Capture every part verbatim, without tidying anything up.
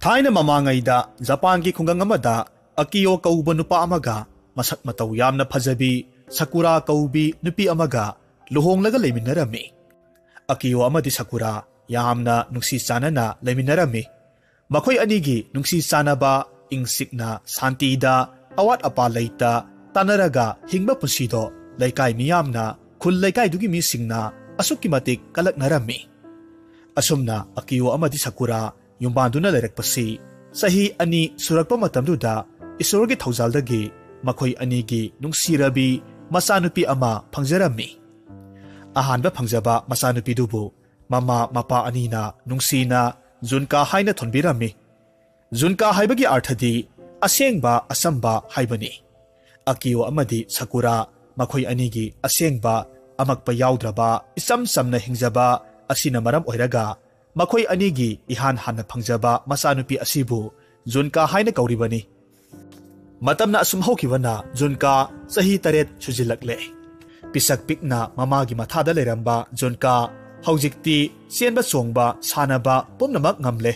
ꯊꯥꯏꯅ ꯃꯃꯥꯡꯉꯩꯗ ꯖꯄꯥꯟꯒꯤ ꯈꯨꯡꯒꯪ ꯑꯃꯗ ꯑꯀꯤꯌꯣ ꯀꯧꯕ ꯅꯨꯄꯥ ꯑꯃꯒ ꯃꯁꯛ ꯃꯇꯧ ꯌꯥꯝꯅ ꯐꯖꯕꯤ ꯁꯀꯨꯔꯥ ꯀꯧꯕꯤ ꯅꯨꯄꯤ ꯑꯃꯒ ꯂꯨꯍꯣꯡꯂꯒ ꯂꯩꯃꯤꯟꯅꯔꯝꯃꯤ꯫ ꯑꯀꯤꯌꯣ ꯑꯃꯗꯤ ꯁꯀꯨꯔꯥ ꯌꯥꯝꯅ ꯅꯨꯡꯁꯤ ꯆꯥꯟꯅꯅ ꯂꯩꯃꯤꯟꯅꯔꯝꯃꯤ꯫ ꯃꯈꯣꯏ ꯑꯅꯤꯒꯤ ꯅꯨꯡꯁꯤ ꯆꯥꯟꯅꯕ, ꯏꯪ ꯆꯤꯛꯅ, ꯁꯥꯟꯇꯤꯗ, ꯑꯋꯥꯠ ꯑꯄꯥ ꯂꯩꯇ ꯇꯥꯟꯅꯔꯒ ꯍꯤꯡꯕ ꯄꯨꯟꯁꯤꯗꯣ ꯂꯩꯀꯥꯏ ꯃꯤꯌꯥꯝꯅ, ꯈꯨꯜ ꯂꯩꯀꯥꯏꯗꯨꯒꯤ ꯃꯤꯁꯤꯡꯅ ꯑꯁꯨꯛꯀꯤ ꯃꯇꯤꯛ ꯀꯂꯛꯅꯔꯝꯃꯤ꯫ ꯑꯁꯨꯝꯅ ꯑꯀꯤꯌꯣ ꯑꯃꯗꯤ ꯁꯀꯨꯔꯥ ꯌꯨꯝꯕꯥꯟꯗꯨꯅ ꯂꯩꯔꯛꯄꯁꯤ ꯆꯍꯤ ꯑꯅꯤ ꯁꯨꯔꯛꯄ ꯃꯇꯝꯗꯨꯗ ꯏꯁꯣꯔꯒꯤ ꯊꯧꯖꯥꯜꯗꯒꯤ ꯃꯈꯣꯏ ꯑꯅꯤꯒꯤ ꯅꯨꯡꯁꯤꯔꯕꯤ ꯃꯆꯥꯅꯨꯄꯤ ꯑꯃ ꯐꯪꯖꯔꯝꯃꯤ꯫ ꯑꯍꯥꯟꯕ ꯐꯪꯖꯕ ꯃꯆꯥꯅꯨꯄꯤꯗꯨꯕꯨ ꯃꯃꯥ ꯃꯄꯥ ꯑꯅꯤꯅ ꯅꯨꯡꯁꯤꯅ ꯖꯨꯟꯀꯥ ꯍꯥꯏꯅ ꯊꯣꯟꯕꯤꯔꯝꯃꯤ꯫ ꯖꯨꯟꯀꯥ ꯍꯥꯏꯕꯒꯤ ꯑꯔꯊꯗꯤ ꯑꯁꯦꯡꯕ, ꯑꯆꯝꯕ ꯍꯥꯏꯕꯅꯤ꯫ ꯑꯀꯤꯌꯣ ꯑꯃꯗꯤ ꯁꯀꯨꯔꯥ ꯃꯈꯣꯏ ꯑꯅꯤꯒꯤ ꯑꯁꯦꯡꯕ, ꯑꯃꯛꯄ ꯌꯥꯎꯗ꯭ꯔꯕ, ꯏꯆꯝ ꯆꯝꯅ ꯍꯤꯡꯖꯕ ꯑꯁꯤꯅ ꯃꯔꯝ ꯑꯣꯏꯔꯒ ꯃꯈꯣꯏ ꯑꯅꯤꯒꯤ ꯏꯍꯥꯟ ꯍꯥꯟꯅ ꯐꯪꯖꯕ ꯃꯆꯥꯅꯨꯄꯤ ꯑꯁꯤꯕꯨ ꯖꯨꯟꯀꯥ ꯍꯥꯏꯅ ꯀꯧꯔꯤꯕꯅꯤ꯫ ꯃꯇꯝꯅ ꯑꯁꯨꯝ ꯍꯧꯈꯤꯕꯅ ꯖꯨꯟꯀꯥ ꯆꯍꯤ ꯇꯔꯦꯠ ꯁꯨꯖꯤꯜꯂꯛꯂꯦ꯫ ꯄꯤꯁꯛ ꯄꯤꯛꯅ ꯃꯃꯥꯒꯤ ꯃꯊꯥꯗ ꯂꯩꯔꯝꯕ ꯖꯨꯟꯀꯥ ꯍꯧꯖꯤꯛꯇꯤ ꯆꯦꯟꯕ ꯆꯣꯡꯕ, ꯁꯥꯟꯅꯕ ꯄꯨꯝꯅꯃꯛ ꯉꯝꯂꯦ꯫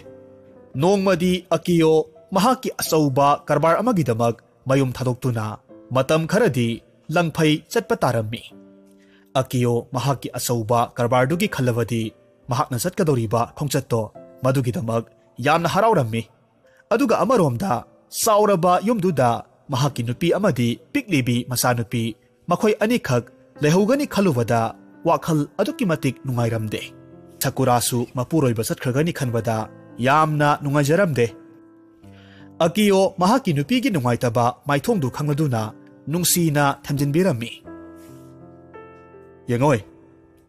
ꯅꯣꯡꯃꯗꯤ ꯑꯀꯤꯌꯣ ꯃꯍꯥꯛꯀꯤ ꯑꯆꯧꯕ ꯀꯔꯕꯥꯔ ꯑꯃꯒꯤꯗꯃꯛ ꯃꯌꯨꯝ ꯊꯥꯗꯣꯛꯇꯨꯅ ꯃꯇꯝ ꯈꯔꯗꯤ ꯂꯪꯐꯩ ꯆꯠꯄ ꯇꯥꯔꯝꯃꯤ꯫ ꯑꯀꯤꯌꯣ ꯃꯍꯥꯛꯀꯤ ꯑꯆꯧꯕ ꯀꯔꯕꯥꯔꯗꯨꯒꯤ ꯈꯜꯂꯕꯗꯤ ꯃꯍꯥꯛꯅ ꯆꯠꯀꯗꯧꯔꯤꯕ ꯈꯣꯡꯆꯠꯇꯣ ꯃꯗꯨꯒꯤꯗꯃꯛ ꯌꯥꯝꯅ ꯍꯔꯥꯎꯔꯝꯃꯤ꯫ ꯑꯗꯨꯒ ꯑꯃꯔꯣꯝꯗ ꯆꯥꯎꯔꯕ ꯌꯨꯝꯗꯨꯗ ꯃꯍꯥꯛꯀꯤ ꯅꯨꯄꯤ ꯑꯃꯗꯤ ꯄꯤꯛꯂꯤꯕꯤ ꯃꯆꯥꯅꯨꯄꯤ ꯃꯈꯣꯏ ꯑꯅꯤꯈꯛ ꯂꯩꯍꯧꯒꯅꯤ ꯈꯜꯂꯨꯕꯗ ꯋꯥꯈꯜ ꯑꯗꯨꯛꯀꯤ ꯃꯇꯤꯛ ꯅꯨꯡꯉꯥꯏꯔꯝꯗꯦ꯫ ꯁꯀꯨꯔꯥꯁꯨ ꯃꯄꯨꯔꯣꯏꯕ ꯆꯠꯈ꯭ꯔꯒꯅꯤ ꯈꯟꯕꯗ ꯌꯥꯝꯅ ꯅꯨꯡꯉꯥꯏꯖꯔꯝꯗꯦ꯫ ꯑꯀꯤꯌꯣ ꯃꯍꯥꯛꯀꯤ ꯅꯨꯄꯤꯒꯤ ꯅꯨꯡꯉꯥꯏꯇꯕ ꯃꯥꯏꯊꯣꯡꯗꯨ ꯈꯪꯂꯗꯨꯅ ꯅꯨꯡꯁꯤꯅ ꯊꯦꯝꯖꯤꯟꯕꯤꯔꯝꯃꯤ꯫ "ꯌꯦꯡꯉꯣꯏ,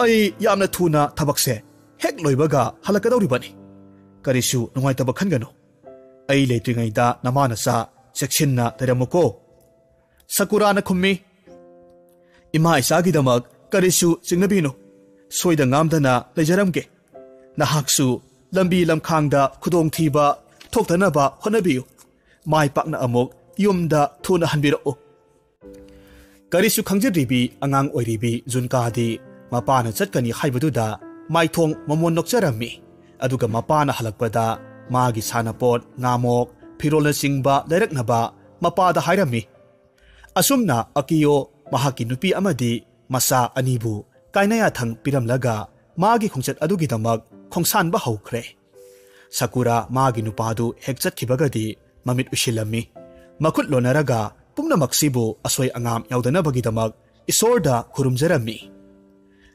ꯑꯩ ꯌꯥꯝꯅ ꯊꯨꯅ ꯊꯕꯛꯁꯦ ꯍꯦꯛ ꯂꯣꯏꯕꯒ ꯍꯜꯂꯛꯀꯗꯧꯔꯤꯕꯅꯤ꯫ ꯀꯔꯤꯁꯨ ꯅꯨꯡꯉꯥꯏꯇꯕ ꯈꯟꯒꯅꯨ꯫ ꯑꯩ ꯂꯩꯇ꯭ꯔꯤꯉꯩꯗ ꯅꯃꯥ ꯅꯆꯥ ꯆꯦꯛꯁꯤꯟꯅ ꯂꯩꯔꯝꯃꯨꯀꯣ꯫" ꯁꯀꯨꯔꯥꯅ ꯈꯨꯝꯃꯤ, "ꯏꯃꯥ ꯏꯆꯥꯒꯤꯗꯃꯛ ꯀꯔꯤꯁꯨ ꯆꯤꯡꯅꯕꯤꯅꯨ꯫ ꯁꯣꯏꯗ ꯉꯥꯝꯗꯅ ꯂꯩꯖꯔꯝꯒꯦ꯫ ꯅꯍꯥꯛꯁꯨ ꯂꯝꯕꯤ ꯂꯝꯈꯥꯡꯗ ꯈꯨꯗꯣꯡꯊꯤꯕ ꯊꯣꯛꯇꯅꯕ ꯍꯣꯠꯅꯕꯤꯌꯨ꯫ ꯃꯥꯏ ꯄꯥꯛꯅ ꯑꯃꯨꯛ ꯌꯨꯝꯗ ꯊꯨꯅ ꯍꯟꯕꯤꯔꯛꯎ꯫" ꯀꯔꯤꯁꯨ ꯈꯪꯖꯗ꯭ꯔꯤꯕꯤ ꯑꯉꯥꯡ ꯑꯣꯏꯔꯤꯕꯤ ꯖꯨꯟꯀꯥꯗꯤ ꯃꯄꯥꯅ ꯆꯠꯀꯅꯤ ꯍꯥꯏꯕꯗꯨꯗ ꯃꯥꯏꯊꯣꯡ ꯃꯃꯣꯟ ꯅꯣꯛꯆꯔꯝꯃꯤ꯫ ꯑꯗꯨꯒ ꯃꯄꯥꯅ ꯍꯜꯂꯛꯄꯗ ꯃꯥꯒꯤ ꯁꯥꯟꯅꯄꯣꯠ, ꯉꯥꯃꯣꯛ, ꯐꯤꯔꯣꯜꯅꯆꯤꯡꯕ ꯂꯩꯔꯛꯅꯕ ꯃꯄꯥꯗ ꯍꯥꯏꯔꯝꯃꯤ꯫ ꯑꯁꯨꯝꯅ ꯑꯀꯤꯌꯣ ꯃꯍꯥꯛꯀꯤ ꯅꯨꯄꯤ ꯑꯃꯗꯤ ꯃꯆꯥ ꯑꯅꯤꯕꯨ ꯀꯥꯏꯅ ꯌꯥꯊꯪ ꯄꯤꯔꯝꯂꯒ ꯃꯥꯒꯤ ꯈꯣꯡꯆꯠ ꯑꯗꯨꯒꯤꯗꯃꯛ ꯈꯣꯡꯁꯥꯟꯕ ꯍꯧꯈ꯭ꯔꯦ꯫ ꯁꯀꯨꯔꯥ ꯃꯥꯒꯤ ꯅꯨꯄꯥꯗꯨ ꯍꯦꯛ ꯆꯠꯈꯤꯕꯒꯗꯤ ꯃꯃꯤꯠ ꯎꯏꯁꯤꯜꯂꯝꯃꯤ꯫ ꯃꯈꯨꯠ ꯂꯣꯟꯅꯔꯒ ꯄꯨꯝꯅꯃꯛꯁꯤꯕꯨ ꯑꯁꯣꯏ ꯑꯉꯥꯝ ꯌꯥꯎꯗꯅꯕꯒꯤꯗꯃꯛ ꯏꯁꯣꯔꯗ ꯈꯨꯔꯨꯝꯖꯔꯝꯃꯤ꯫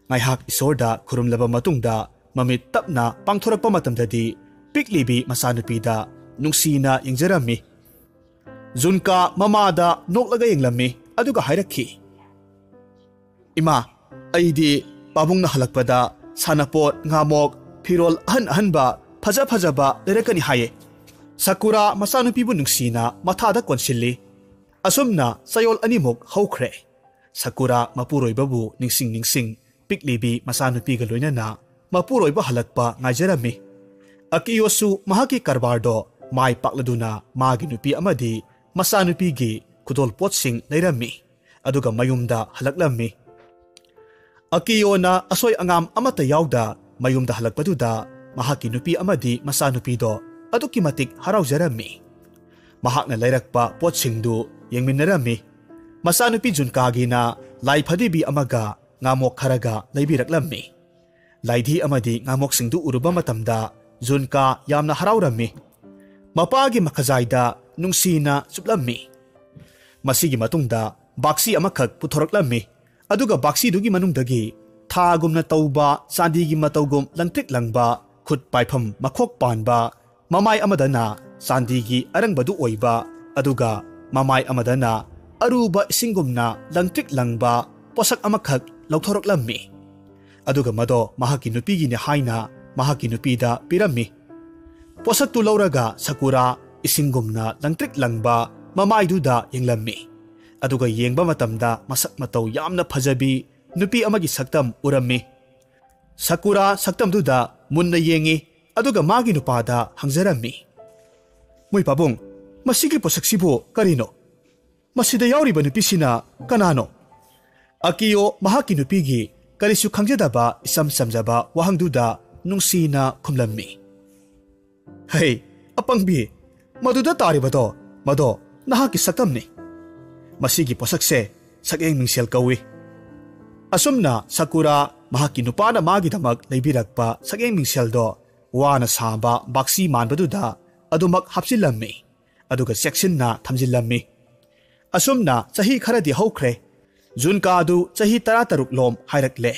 ꯉꯥꯏꯍꯥꯛ ꯏꯁꯣꯔꯗ ꯈꯨꯔꯨꯝꯂꯕ ꯃꯇꯨꯡꯗ ꯃꯃꯤꯠ ꯇꯞꯅ ꯄꯥꯡꯊꯣꯔꯛꯄ ꯃꯇꯝꯗꯗꯤ ꯄꯤꯛꯂꯤꯕꯤ ꯃꯆꯥꯅꯨꯄꯤꯗ ꯅꯨꯡꯁꯤꯅ ꯌꯦꯡꯖꯔꯝꯃꯤ꯫ ꯖꯨꯟꯀꯥ ꯃꯃꯥꯗ ꯅꯣꯛꯂꯒ ꯌꯦꯡꯂꯝꯃꯤ, ꯑꯗꯨꯒ ꯍꯥꯏꯔꯛꯈꯤ, "ꯏꯃꯥ, ꯑꯩꯗꯤ ꯄꯥꯕꯨꯡꯅ ꯍꯜꯂꯛꯄꯗ ꯁꯥꯟꯅꯄꯣꯠ, ꯉꯥꯃꯣꯛ, ꯐꯤꯔꯣꯜ ꯑꯍꯟ ꯑꯍꯟꯕ ꯐꯖ ꯐꯖꯕ ꯂꯩꯔꯛꯀꯅꯤ ꯍꯥꯏꯌꯦ꯫" ꯁꯀꯨꯔꯥ ꯃꯆꯥꯅꯨꯄꯤꯕꯨ ꯅꯨꯡꯁꯤꯅ ꯃꯊꯥꯗ ꯀꯣꯟꯁꯤꯜꯂꯤ꯫ ꯑꯁꯨꯝꯅ ꯆꯌꯣꯜ ꯑꯅꯤꯃꯨꯛ ꯍꯧꯈ꯭ꯔꯦ꯫ ꯁꯀꯨꯔꯥ ꯃꯄꯨꯔꯣꯏꯕꯕꯨ ꯅꯤꯡꯁꯤꯡ ꯅꯤꯡꯁꯤꯡ ꯄꯤꯛꯂꯤꯕꯤ ꯃꯆꯥꯅꯨꯄꯤꯒ ꯂꯣꯏꯅꯅ ꯃꯄꯨꯔꯣꯏꯕ ꯍꯜꯂꯛꯄ ꯉꯥꯏꯖꯔꯝꯃꯤ꯫ ꯑꯀꯤꯌꯣꯁꯨ ꯃꯍꯥꯛꯀꯤ ꯀꯔꯕꯥꯔꯗꯣ ꯃꯥꯏ ꯄꯥꯛꯂꯗꯨꯅ ꯃꯥꯒꯤ ꯅꯨꯄꯤ ꯑꯃꯗꯤ ꯃꯆꯥꯅꯨꯄꯤꯒꯤ ꯈꯨꯗꯣꯜ ꯄꯣꯠꯁꯤꯡ ꯂꯩꯔꯝꯃꯤ, ꯑꯗꯨꯒ ꯃꯌꯨꯝꯗ ꯍꯜꯂꯛꯂꯝꯃꯤ꯫ ꯑꯀꯤꯌꯣꯅ ꯑꯁꯣꯏ ꯑꯉꯥꯝ ꯑꯃꯠꯇ ꯌꯥꯎꯗ ꯃꯌꯨꯝꯗ ꯍꯜꯂꯛꯄꯗꯨꯗ ꯃꯍꯥꯛꯀꯤ ꯅꯨꯄꯤ ꯑꯃꯗꯤ ꯃꯆꯥꯅꯨꯄꯤꯗꯣ ꯑꯗꯨꯛꯀꯤ ꯃꯇꯤꯛ ꯍꯔꯥꯎꯖꯔꯝꯃꯤ꯫ ꯃꯍꯥꯛꯅ ꯂꯩꯔꯛꯄ ꯄꯣꯠꯁꯤꯡꯗꯨ ꯌꯦꯡꯃꯤꯟꯅꯔꯝꯃꯤ꯫ ꯃꯆꯥꯅꯨꯄꯤ ꯖꯨꯟꯀꯥꯒꯤꯅ ꯂꯥꯏ ꯐꯗꯤꯕꯤ ꯑꯃꯒ ꯉꯥꯃꯣꯛ ꯈꯔꯒ ꯂꯩꯕꯤꯔꯛꯂꯝꯃꯤ꯫ ꯂꯥꯏꯙꯤ ꯑꯃꯗꯤ ꯉꯥꯃꯣꯛꯁꯤꯡꯗꯨ ꯎꯔꯨꯕ ꯃꯇꯝꯗ ꯖꯨꯟꯀꯥ ꯌꯥꯝꯅ ꯍꯔꯥꯎꯔꯝꯃꯤ꯫ ꯃꯄꯥꯒꯤ ꯃꯈꯖꯥꯏꯗ ꯅꯨꯡꯁꯤꯅ ꯆꯨꯞꯂꯝꯃꯤ꯫ ꯃꯁꯤꯒꯤ ꯃꯇꯨꯡꯗ ꯕꯥꯛꯁꯤ ꯑꯃꯈꯛ ꯄꯨꯊꯣꯔꯛꯂꯝꯃꯤ꯫ ꯑꯗꯨꯒ ꯕꯥꯛꯁꯤꯗꯨꯒꯤ ꯃꯅꯨꯡꯗꯒꯤ ꯊꯥꯒꯨꯝꯅ ꯇꯧꯕ, ꯆꯥꯟꯗꯤꯒꯤ ꯃꯇꯧꯒꯨꯝ ꯂꯪꯇ꯭ꯔꯤꯛ ꯂꯪꯕ, ꯈꯨꯠ ꯄꯥꯏꯐꯝ ꯃꯈꯣꯛ ꯄꯥꯟꯕ, ꯃꯃꯥꯏ ꯑꯃꯗꯅ ꯆꯥꯟꯗꯤꯒꯤ ꯑꯔꯪꯕꯗꯨ ꯑꯣꯏꯕ, ꯑꯗꯨꯒ ꯃꯃꯥꯏ ꯑꯃꯗꯅ ꯑꯔꯨꯕ ꯏꯁꯤꯡꯒꯨꯝꯅ ꯂꯪꯇ꯭ꯔꯤꯛ ꯂꯪꯕ ꯄꯣꯠꯁꯛ ꯑꯃꯈꯛ ꯂꯧꯊꯣꯔꯛꯂꯝꯃꯤ꯫ ꯑꯗꯨꯒ ꯃꯗꯣ ꯃꯍꯥꯛꯀꯤ ꯅꯨꯄꯤꯒꯤꯅꯤ ꯍꯥꯏꯅ ꯃꯍꯥꯛꯀꯤ ꯅꯨꯄꯤꯗ ꯄꯤꯔꯝꯃꯤ꯫ ꯄꯣꯠꯁꯛꯇꯨ ꯂꯧꯔꯒ ꯁꯀꯨꯔꯥ ꯏꯁꯤꯡꯒꯨꯝꯅ ꯂꯪꯇ꯭ꯔꯤꯛ ꯂꯪꯕ ꯃꯃꯥꯏꯗꯨꯗ ꯌꯦꯡꯂꯝꯃꯤ꯫ ꯑꯗꯨꯒ ꯌꯦꯡꯕ ꯃꯇꯝꯗ ꯃꯁꯛ ꯃꯇꯧ ꯌꯥꯝꯅ ꯐꯖꯕꯤ ꯅꯨꯄꯤ ꯑꯃꯒꯤ ꯁꯛꯇꯝ ꯎꯔꯝꯃꯤ꯫ ꯁꯀꯨꯔꯥ ꯁꯛꯇꯝꯗꯨꯗ ꯃꯨꯟꯅ ꯌꯦꯡꯉꯤ, ꯑꯗꯨꯒ ꯃꯥꯒꯤ ꯅꯨꯄꯥꯗ ꯍꯪꯖꯔꯝꯃꯤ, "ꯃꯣꯏ ꯄꯥꯕꯨꯡ, ꯃꯁꯤꯒꯤ ꯄꯣꯠꯁꯛꯁꯤꯕꯨ ꯀꯔꯤꯅꯣ? ꯃꯁꯤꯗ ꯌꯥꯎꯔꯤꯕ ꯅꯨꯄꯤꯁꯤꯅ ꯀꯅꯥꯅꯣ?" ꯑꯀꯤꯌꯣ ꯃꯍꯥꯛꯀꯤ ꯅꯨꯄꯤꯒꯤ ꯀꯔꯤꯁꯨ ꯈꯪꯖꯗꯕ ꯏꯆꯝ ꯆꯝꯖꯕ ꯋꯥꯍꯪꯗꯨꯗ ꯅꯨꯡꯁꯤꯅ ꯈꯨꯝꯂꯝꯃꯤ꯫ "ꯍꯩ, ꯑꯄꯪꯕꯤ, ꯃꯗꯨꯗ ꯇꯥꯔꯤꯕꯗꯣ, ꯃꯗꯣ ꯅꯍꯥꯛꯀꯤ ꯁꯛꯇꯝꯅꯤ꯫ ꯃꯁꯤꯒꯤ ꯄꯣꯠꯁꯛꯁꯦ ꯁꯛꯌꯦꯡ ꯃꯤꯡꯁꯦꯜ ꯀꯧꯏ꯫" ꯑꯁꯨꯝꯅ ꯁꯀꯨꯔꯥ ꯃꯍꯥꯛꯀꯤ ꯅꯨꯄꯥꯅ ꯃꯥꯒꯤꯗꯃꯛ ꯂꯩꯕꯤꯔꯛꯄ ꯁꯛꯌꯦꯡ ꯃꯤꯡꯁꯦꯜꯗꯣ ꯋꯥꯅ ꯁꯥꯕ ꯕꯥꯛꯁꯤ ꯃꯥꯟꯕꯗꯨꯗ ꯑꯗꯨꯃꯛ ꯍꯥꯞꯆꯤꯜꯂꯝꯃꯤ, ꯑꯗꯨꯒ ꯆꯦꯛꯁꯤꯟꯅ ꯊꯝꯖꯤꯜꯂꯝꯃꯤ꯫ ꯑꯁꯨꯝꯅ ꯆꯍꯤ ꯈꯔꯗꯤ ꯍꯧꯈ꯭ꯔꯦ꯫ ꯖꯨꯟꯀꯥ ꯑꯗꯨ ꯆꯍꯤ ꯇꯔꯥꯇꯔꯨꯛ ꯂꯣꯝ ꯍꯥꯏꯔꯛꯂꯦ꯫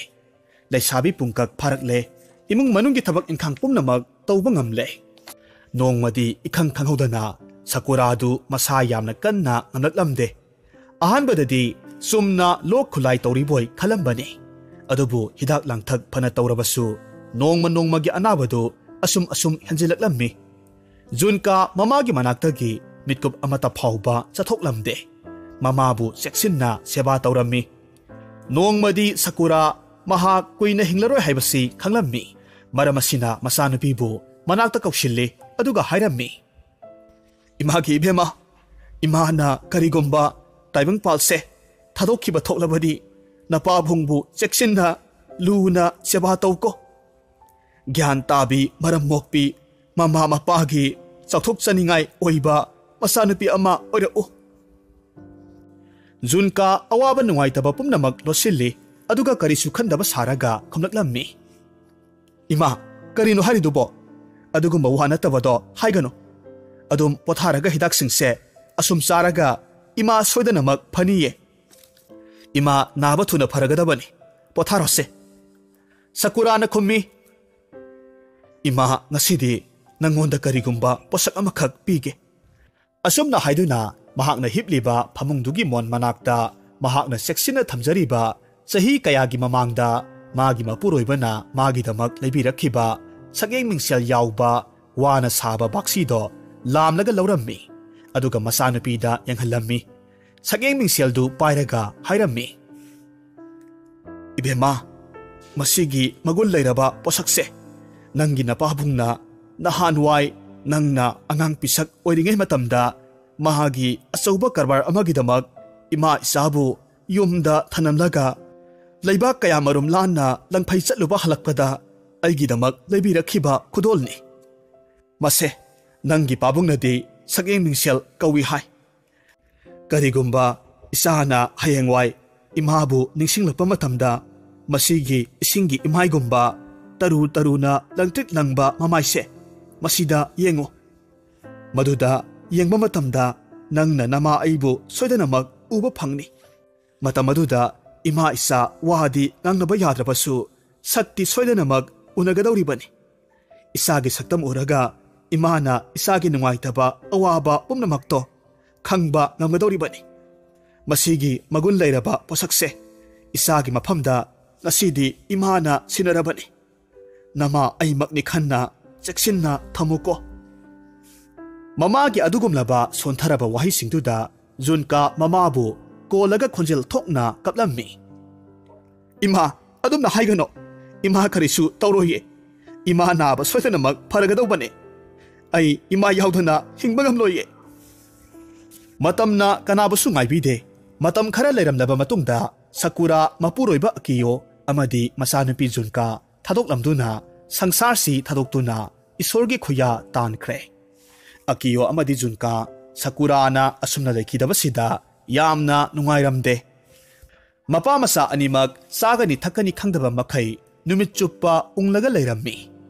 ꯂꯩꯁꯥꯕꯤ ꯄꯨꯡꯀꯛ ꯐꯥꯔꯛꯂꯦ꯫ ꯏꯃꯨꯡ ꯃꯅꯨꯡꯒꯤ ꯊꯕꯛ ꯏꯪꯈꯥꯡ ꯄꯨꯝꯅꯃꯛ ꯇꯧꯕ ꯉꯝꯂꯦ꯫ ꯅꯣꯡꯃꯗꯤ ꯏꯈꯪ ꯈꯪꯍꯧꯗꯅ ꯁꯀꯨꯔꯥꯗꯨ ꯃꯁꯥ ꯌꯥꯝꯅ ꯀꯟꯅ ꯉꯝꯂꯛꯂꯝꯗꯦ꯫ ꯑꯍꯥꯟꯕꯗꯗꯤ ꯆꯨꯝꯅ ꯂꯣꯛ ꯈꯨꯂꯥꯏ ꯇꯧꯔꯤꯕꯣꯏ ꯈꯜꯂꯝꯕꯅꯤ꯫ ꯑꯗꯨꯕꯨ ꯍꯤꯗꯥꯛ ꯂꯥꯡꯊꯛ ꯐꯅ ꯇꯧꯔꯕꯁꯨ ꯅꯣꯡꯃ ꯅꯣꯡꯃꯒꯤ ꯑꯅꯥꯕꯗꯨ ꯑꯁꯨꯝ ꯑꯁꯨꯝ ꯍꯦꯟꯖꯤꯜꯂꯛꯂꯝꯃꯤ꯫ ꯖꯨꯟꯀꯥ ꯃꯃꯥꯒꯤ ꯃꯅꯥꯛꯇꯒꯤ ꯃꯤꯠꯀꯨꯞ ꯑꯃꯠꯇ ꯐꯥꯎꯕ ꯆꯠꯊꯣꯛꯂꯝꯗꯦ꯫ ꯃꯃꯥꯕꯨ ꯆꯦꯛꯁꯤꯟꯅ ꯁꯦꯕꯥ ꯇꯧꯔꯝꯃꯤ꯫ ꯅꯣꯡꯃꯗꯤ ꯁꯀꯨꯔꯥ ꯃꯍꯥꯛ ꯀꯨꯏꯅ ꯍꯤꯡꯂꯔꯣꯏ ꯍꯥꯏꯕꯁꯤ ꯈꯪꯂꯝꯃꯤ꯫ ꯃꯔꯝ ꯑꯁꯤꯅ ꯃꯆꯥꯅꯨꯄꯤꯕꯨ ꯃꯅꯥꯛꯇ ꯀꯧꯁꯤꯜꯂꯤ, ꯑꯗꯨꯒ ꯍꯥꯏꯔꯝꯃꯤ, "ꯏꯃꯥꯒꯤ ꯏꯕꯦꯝꯃ, ꯏꯃꯥꯅ ꯀꯔꯤꯒꯨꯝꯕ ꯇꯥꯏꯕꯪꯄꯥꯜꯁꯦ ꯊꯥꯗꯣꯛꯈꯤꯕ ꯊꯣꯛꯂꯕꯗꯤ, ꯅꯄꯥꯕꯨꯡꯕꯨ ꯆꯦꯛꯁꯤꯟꯅ ꯂꯨꯅ ꯁꯦꯕꯥ ꯇꯧꯀꯣ꯫ ꯒ꯭ꯌꯥꯟ ꯇꯥꯕꯤ, ꯃꯔꯝ ꯃꯣꯛꯄꯤ, ꯃꯃꯥ ꯃꯄꯥꯒꯤ ꯆꯥꯎꯊꯣꯛꯆꯅꯤꯡꯉꯥꯏ ꯑꯣꯏꯕ ꯃꯆꯥꯅꯨꯄꯤ ꯑꯃ ꯑꯣꯏꯔꯛꯎ꯫" ꯖꯨꯟꯀꯥ ꯑꯋꯥꯕ ꯅꯨꯡꯉꯥꯏꯇꯕ ꯄꯨꯝꯅꯃꯛ ꯂꯣꯠꯁꯤꯜꯂꯤ, ꯑꯗꯨꯒ ꯀꯔꯤꯁꯨ ꯈꯟꯗꯕ ꯁꯥꯔꯒ ꯈꯨꯝꯂꯛꯂꯝꯃꯤ, "ꯏꯃꯥ, ꯀꯔꯤꯅꯣ ꯍꯥꯏꯔꯤꯗꯨꯕꯣ? ꯑꯗꯨꯒꯨꯝꯕ ꯋꯥ ꯅꯠꯇꯕꯗꯣ ꯍꯥꯏꯒꯅꯨ꯫ ꯑꯗꯨꯝ ꯄꯣꯊꯥꯔꯒ ꯍꯤꯗꯥꯛꯁꯤꯡꯁꯦ ꯑꯁꯨꯝ ꯆꯥꯔꯒ ꯏꯃꯥ ꯁꯣꯏꯗꯅꯃꯛ ꯐꯅꯤꯌꯦ꯫ ꯏꯃꯥ ꯅꯥꯕ ꯊꯨꯅ ꯐꯔꯒꯗꯕꯅꯤ꯫ ꯄꯣꯊꯥꯔꯣꯁꯦ꯫" ꯁꯀꯨꯔꯥꯅ ꯈꯨꯝꯃꯤ, "ꯏꯃꯥ, ꯉꯁꯤꯗꯤ ꯅꯪꯉꯣꯟꯗ ꯀꯔꯤꯒꯨꯝꯕ ꯄꯣꯠꯁꯛ ꯑꯃꯈꯛ ꯄꯤꯒꯦ꯫" ꯑꯁꯨꯝꯅ ꯍꯥꯏꯗꯨꯅ ꯃꯍꯥꯛꯅ ꯍꯤꯞꯂꯤꯕ ꯐꯃꯨꯡꯗꯨꯒꯤ ꯃꯣꯟ ꯃꯅꯥꯛꯇ ꯃꯍꯥꯛꯅ ꯆꯦꯛꯁꯤꯟꯅ ꯊꯝꯖꯔꯤꯕ ꯆꯍꯤ ꯀꯌꯥꯒꯤ ꯃꯃꯥꯡꯗ ꯃꯥꯒꯤ ꯃꯄꯨꯔꯣꯏꯕꯅ ꯃꯥꯒꯤꯗꯃꯛ ꯂꯩꯕꯤꯔꯛꯈꯤꯕ ꯁꯛꯌꯦꯡ ꯃꯤꯡꯁꯦꯜ ꯌꯥꯎꯕ ꯋꯥꯅ ꯁꯥꯕ ꯕꯥꯛꯁꯤꯗꯣ ꯂꯥꯝꯂꯒ ꯂꯧꯔꯝꯃꯤ꯫ ꯑꯗꯨꯒ ꯃꯆꯥꯅꯨꯄꯤꯗ ꯌꯦꯡꯍꯜꯂꯝꯃꯤ꯫ ꯁꯛꯌꯦꯡ ꯃꯤꯡꯁꯦꯜꯗꯨ ꯄꯥꯏꯔꯒ ꯍꯥꯏꯔꯝꯃꯤ, "ꯏꯕꯦꯝꯃ, ꯃꯁꯤꯒꯤ ꯃꯒꯨꯟ ꯂꯩꯔꯕ ꯄꯣꯠꯁꯛꯁꯦ ꯅꯪꯒꯤ ꯅꯄꯥꯕꯨꯡꯅ ꯅꯍꯥꯟꯋꯥꯏ ꯅꯪꯅ ꯑꯉꯥꯡ ꯄꯤꯁꯛ ꯑꯣꯏꯔꯤꯉꯩ ꯃꯇꯝꯗ ꯃꯍꯥꯛꯀꯤ ꯑꯆꯧꯕ ꯀꯔꯕꯥꯔ ꯑꯃꯒꯤꯗꯃꯛ ꯏꯃꯥ ꯏꯆꯥꯕꯨ ꯌꯨꯝꯗ ꯊꯅꯝꯂꯒ ꯂꯩꯕꯥꯛ ꯀꯌꯥꯃꯔꯨꯝ ꯂꯥꯟꯅ ꯂꯪꯐꯩ ꯆꯠꯂꯨꯕ ꯍꯜꯂꯛꯄꯗ ꯑꯩꯒꯤꯗꯃꯛ ꯂꯩꯕꯤꯔꯛꯈꯤꯕ ꯈꯨꯗꯣꯜꯅꯤ꯫ "ꯃꯁꯦ ꯅꯪꯒꯤ ꯄꯥꯕꯨꯡꯅꯗꯤ ꯁꯛꯌꯦꯡ ꯃꯤꯡꯁꯦꯜ ꯀꯧꯏ ꯍꯥꯏ꯫ ꯀꯔꯤꯒꯨꯝꯕ ꯏꯆꯥꯅ ꯍꯌꯦꯡꯋꯥꯏ ꯏꯃꯥꯕꯨ ꯅꯤꯡꯁꯤꯡꯂꯛꯄ ꯃꯇꯝꯗ ꯃꯁꯤꯒꯤ ꯏꯁꯤꯡꯒꯤ ꯏꯃꯥꯏꯒꯨꯝꯕ ꯇꯔꯨ ꯇꯔꯨꯅ ꯂꯪꯇ꯭ꯔꯤꯛ ꯂꯪꯕ ꯃꯃꯥꯏꯁꯦ ꯃꯁꯤꯗ ꯌꯦꯡꯉꯨ꯫ ꯃꯗꯨꯗ ꯌꯦꯡꯕ ꯃꯇꯝꯗ ꯅꯪꯅ ꯅꯃꯥ ꯑꯩꯕꯨ ꯁꯣꯏꯗꯅꯃꯛ ꯎꯕ ꯐꯪꯅꯤ꯫ ꯃꯇꯝ ꯑꯗꯨꯗ ꯏꯃꯥ ꯏꯆꯥ ꯋꯥꯗꯤ ꯉꯥꯡꯅꯕ ꯌꯥꯗ꯭ꯔꯕꯁꯨ ꯁꯛꯇꯤ ꯁꯣꯏꯗꯅꯃꯛ ꯎꯅꯒꯗꯧꯔꯤꯕꯅꯤ꯫ ꯏꯆꯥꯒꯤ ꯁꯛꯇꯝ ꯎꯔꯒ ꯏꯃꯥꯅ ꯏꯆꯥꯒꯤ ꯅꯨꯡꯉꯥꯏꯇꯕ ꯑꯋꯥꯕ ꯄꯨꯝꯅꯃꯛꯇꯣ ꯈꯪꯕ ꯉꯝꯒꯗꯧꯔꯤꯕꯅꯤ꯫ ꯃꯁꯤꯒꯤ ꯃꯒꯨꯟ ꯂꯩꯔꯕ ꯄꯣꯠꯁꯛꯁꯦ ꯏꯆꯥꯒꯤ ꯃꯐꯝꯗ ꯉꯁꯤꯗꯤ ꯏꯃꯥꯅ ꯁꯤꯟꯅꯔꯕꯅꯤ꯫ ꯅꯃꯥ ꯑꯩꯃꯛꯅꯤ ꯈꯟꯅ ꯆꯦꯛꯁꯤꯟꯅ ꯊꯝꯃꯨꯀꯣ"꯫ ꯃꯃꯥꯒꯤ ꯑꯗꯨꯒꯨꯝꯂꯕ ꯁꯣꯟꯊꯔꯕ ꯋꯥꯍꯩꯁꯤꯡꯗꯨꯗ ꯖꯨꯟꯀꯥ ꯃꯃꯥꯕꯨ ꯀꯣꯜꯂꯒ ꯈꯣꯟꯖꯦꯜ ꯊꯣꯛꯅ ꯀꯞꯂꯝꯃꯤ꯫ "ꯏꯃꯥ, ꯑꯗꯨꯝꯅ ꯍꯥꯏꯒꯅꯣ꯫ ꯏꯃꯥ ꯀꯔꯤꯁꯨ ꯇꯧꯔꯣꯏꯌꯦ꯫ ꯏꯃꯥ ꯅꯥꯕ ꯁꯣꯏꯗꯅꯃꯛ ꯐꯔꯒꯗꯧꯕꯅꯦ꯫ ꯑꯩ ꯏꯃꯥ ꯌꯥꯎꯗꯅ ꯍꯤꯡꯕ ꯉꯝꯂꯣꯏꯌꯦ"꯫ ꯃꯇꯝꯅ ꯀꯅꯥꯕꯨꯁꯨ ꯉꯥꯏꯕꯤꯗꯦ꯫ ꯃꯇꯝ ꯈꯔ ꯂꯩꯔꯝꯂꯕ ꯃꯇꯨꯡꯗ ꯁꯀꯨꯔꯥ ꯃꯄꯨꯔꯣꯏꯕ ꯑꯀꯤꯌꯣ ꯑꯃꯗꯤ ꯃꯆꯥꯅꯨꯄꯤ ꯖꯨꯟꯀꯥ ꯊꯥꯗꯣꯛꯂꯝꯗꯨꯅ ꯁꯪꯁꯥꯔꯁꯤ ꯊꯥꯗꯣꯛꯇꯨꯅ ꯏꯁꯣꯔꯒꯤ ꯈꯨꯌꯥ ꯇꯥꯟꯈ꯭ꯔꯦ꯫ ꯑꯀꯤꯌꯣ ꯑꯃꯗꯤ ꯖꯨꯟꯀꯥ ꯁꯀꯨꯔꯥꯅ ꯑꯁꯨꯝꯅ ꯂꯩꯈꯤꯗꯕꯁꯤꯗ ꯌꯥꯝꯅ ꯅꯨꯡꯉꯥꯏꯔꯝꯗꯦ꯫ ꯃꯄꯥ ꯃꯆꯥ ꯑꯅꯤꯃꯛ ꯆꯥꯒꯅꯤ ꯊꯛꯀꯅꯤ ꯈꯪꯗꯕ ꯃꯈꯩ ꯅꯨꯃꯤꯠ ꯆꯨꯞꯄ ꯎꯪꯂꯒ ꯂꯩꯔꯝꯃꯤ꯫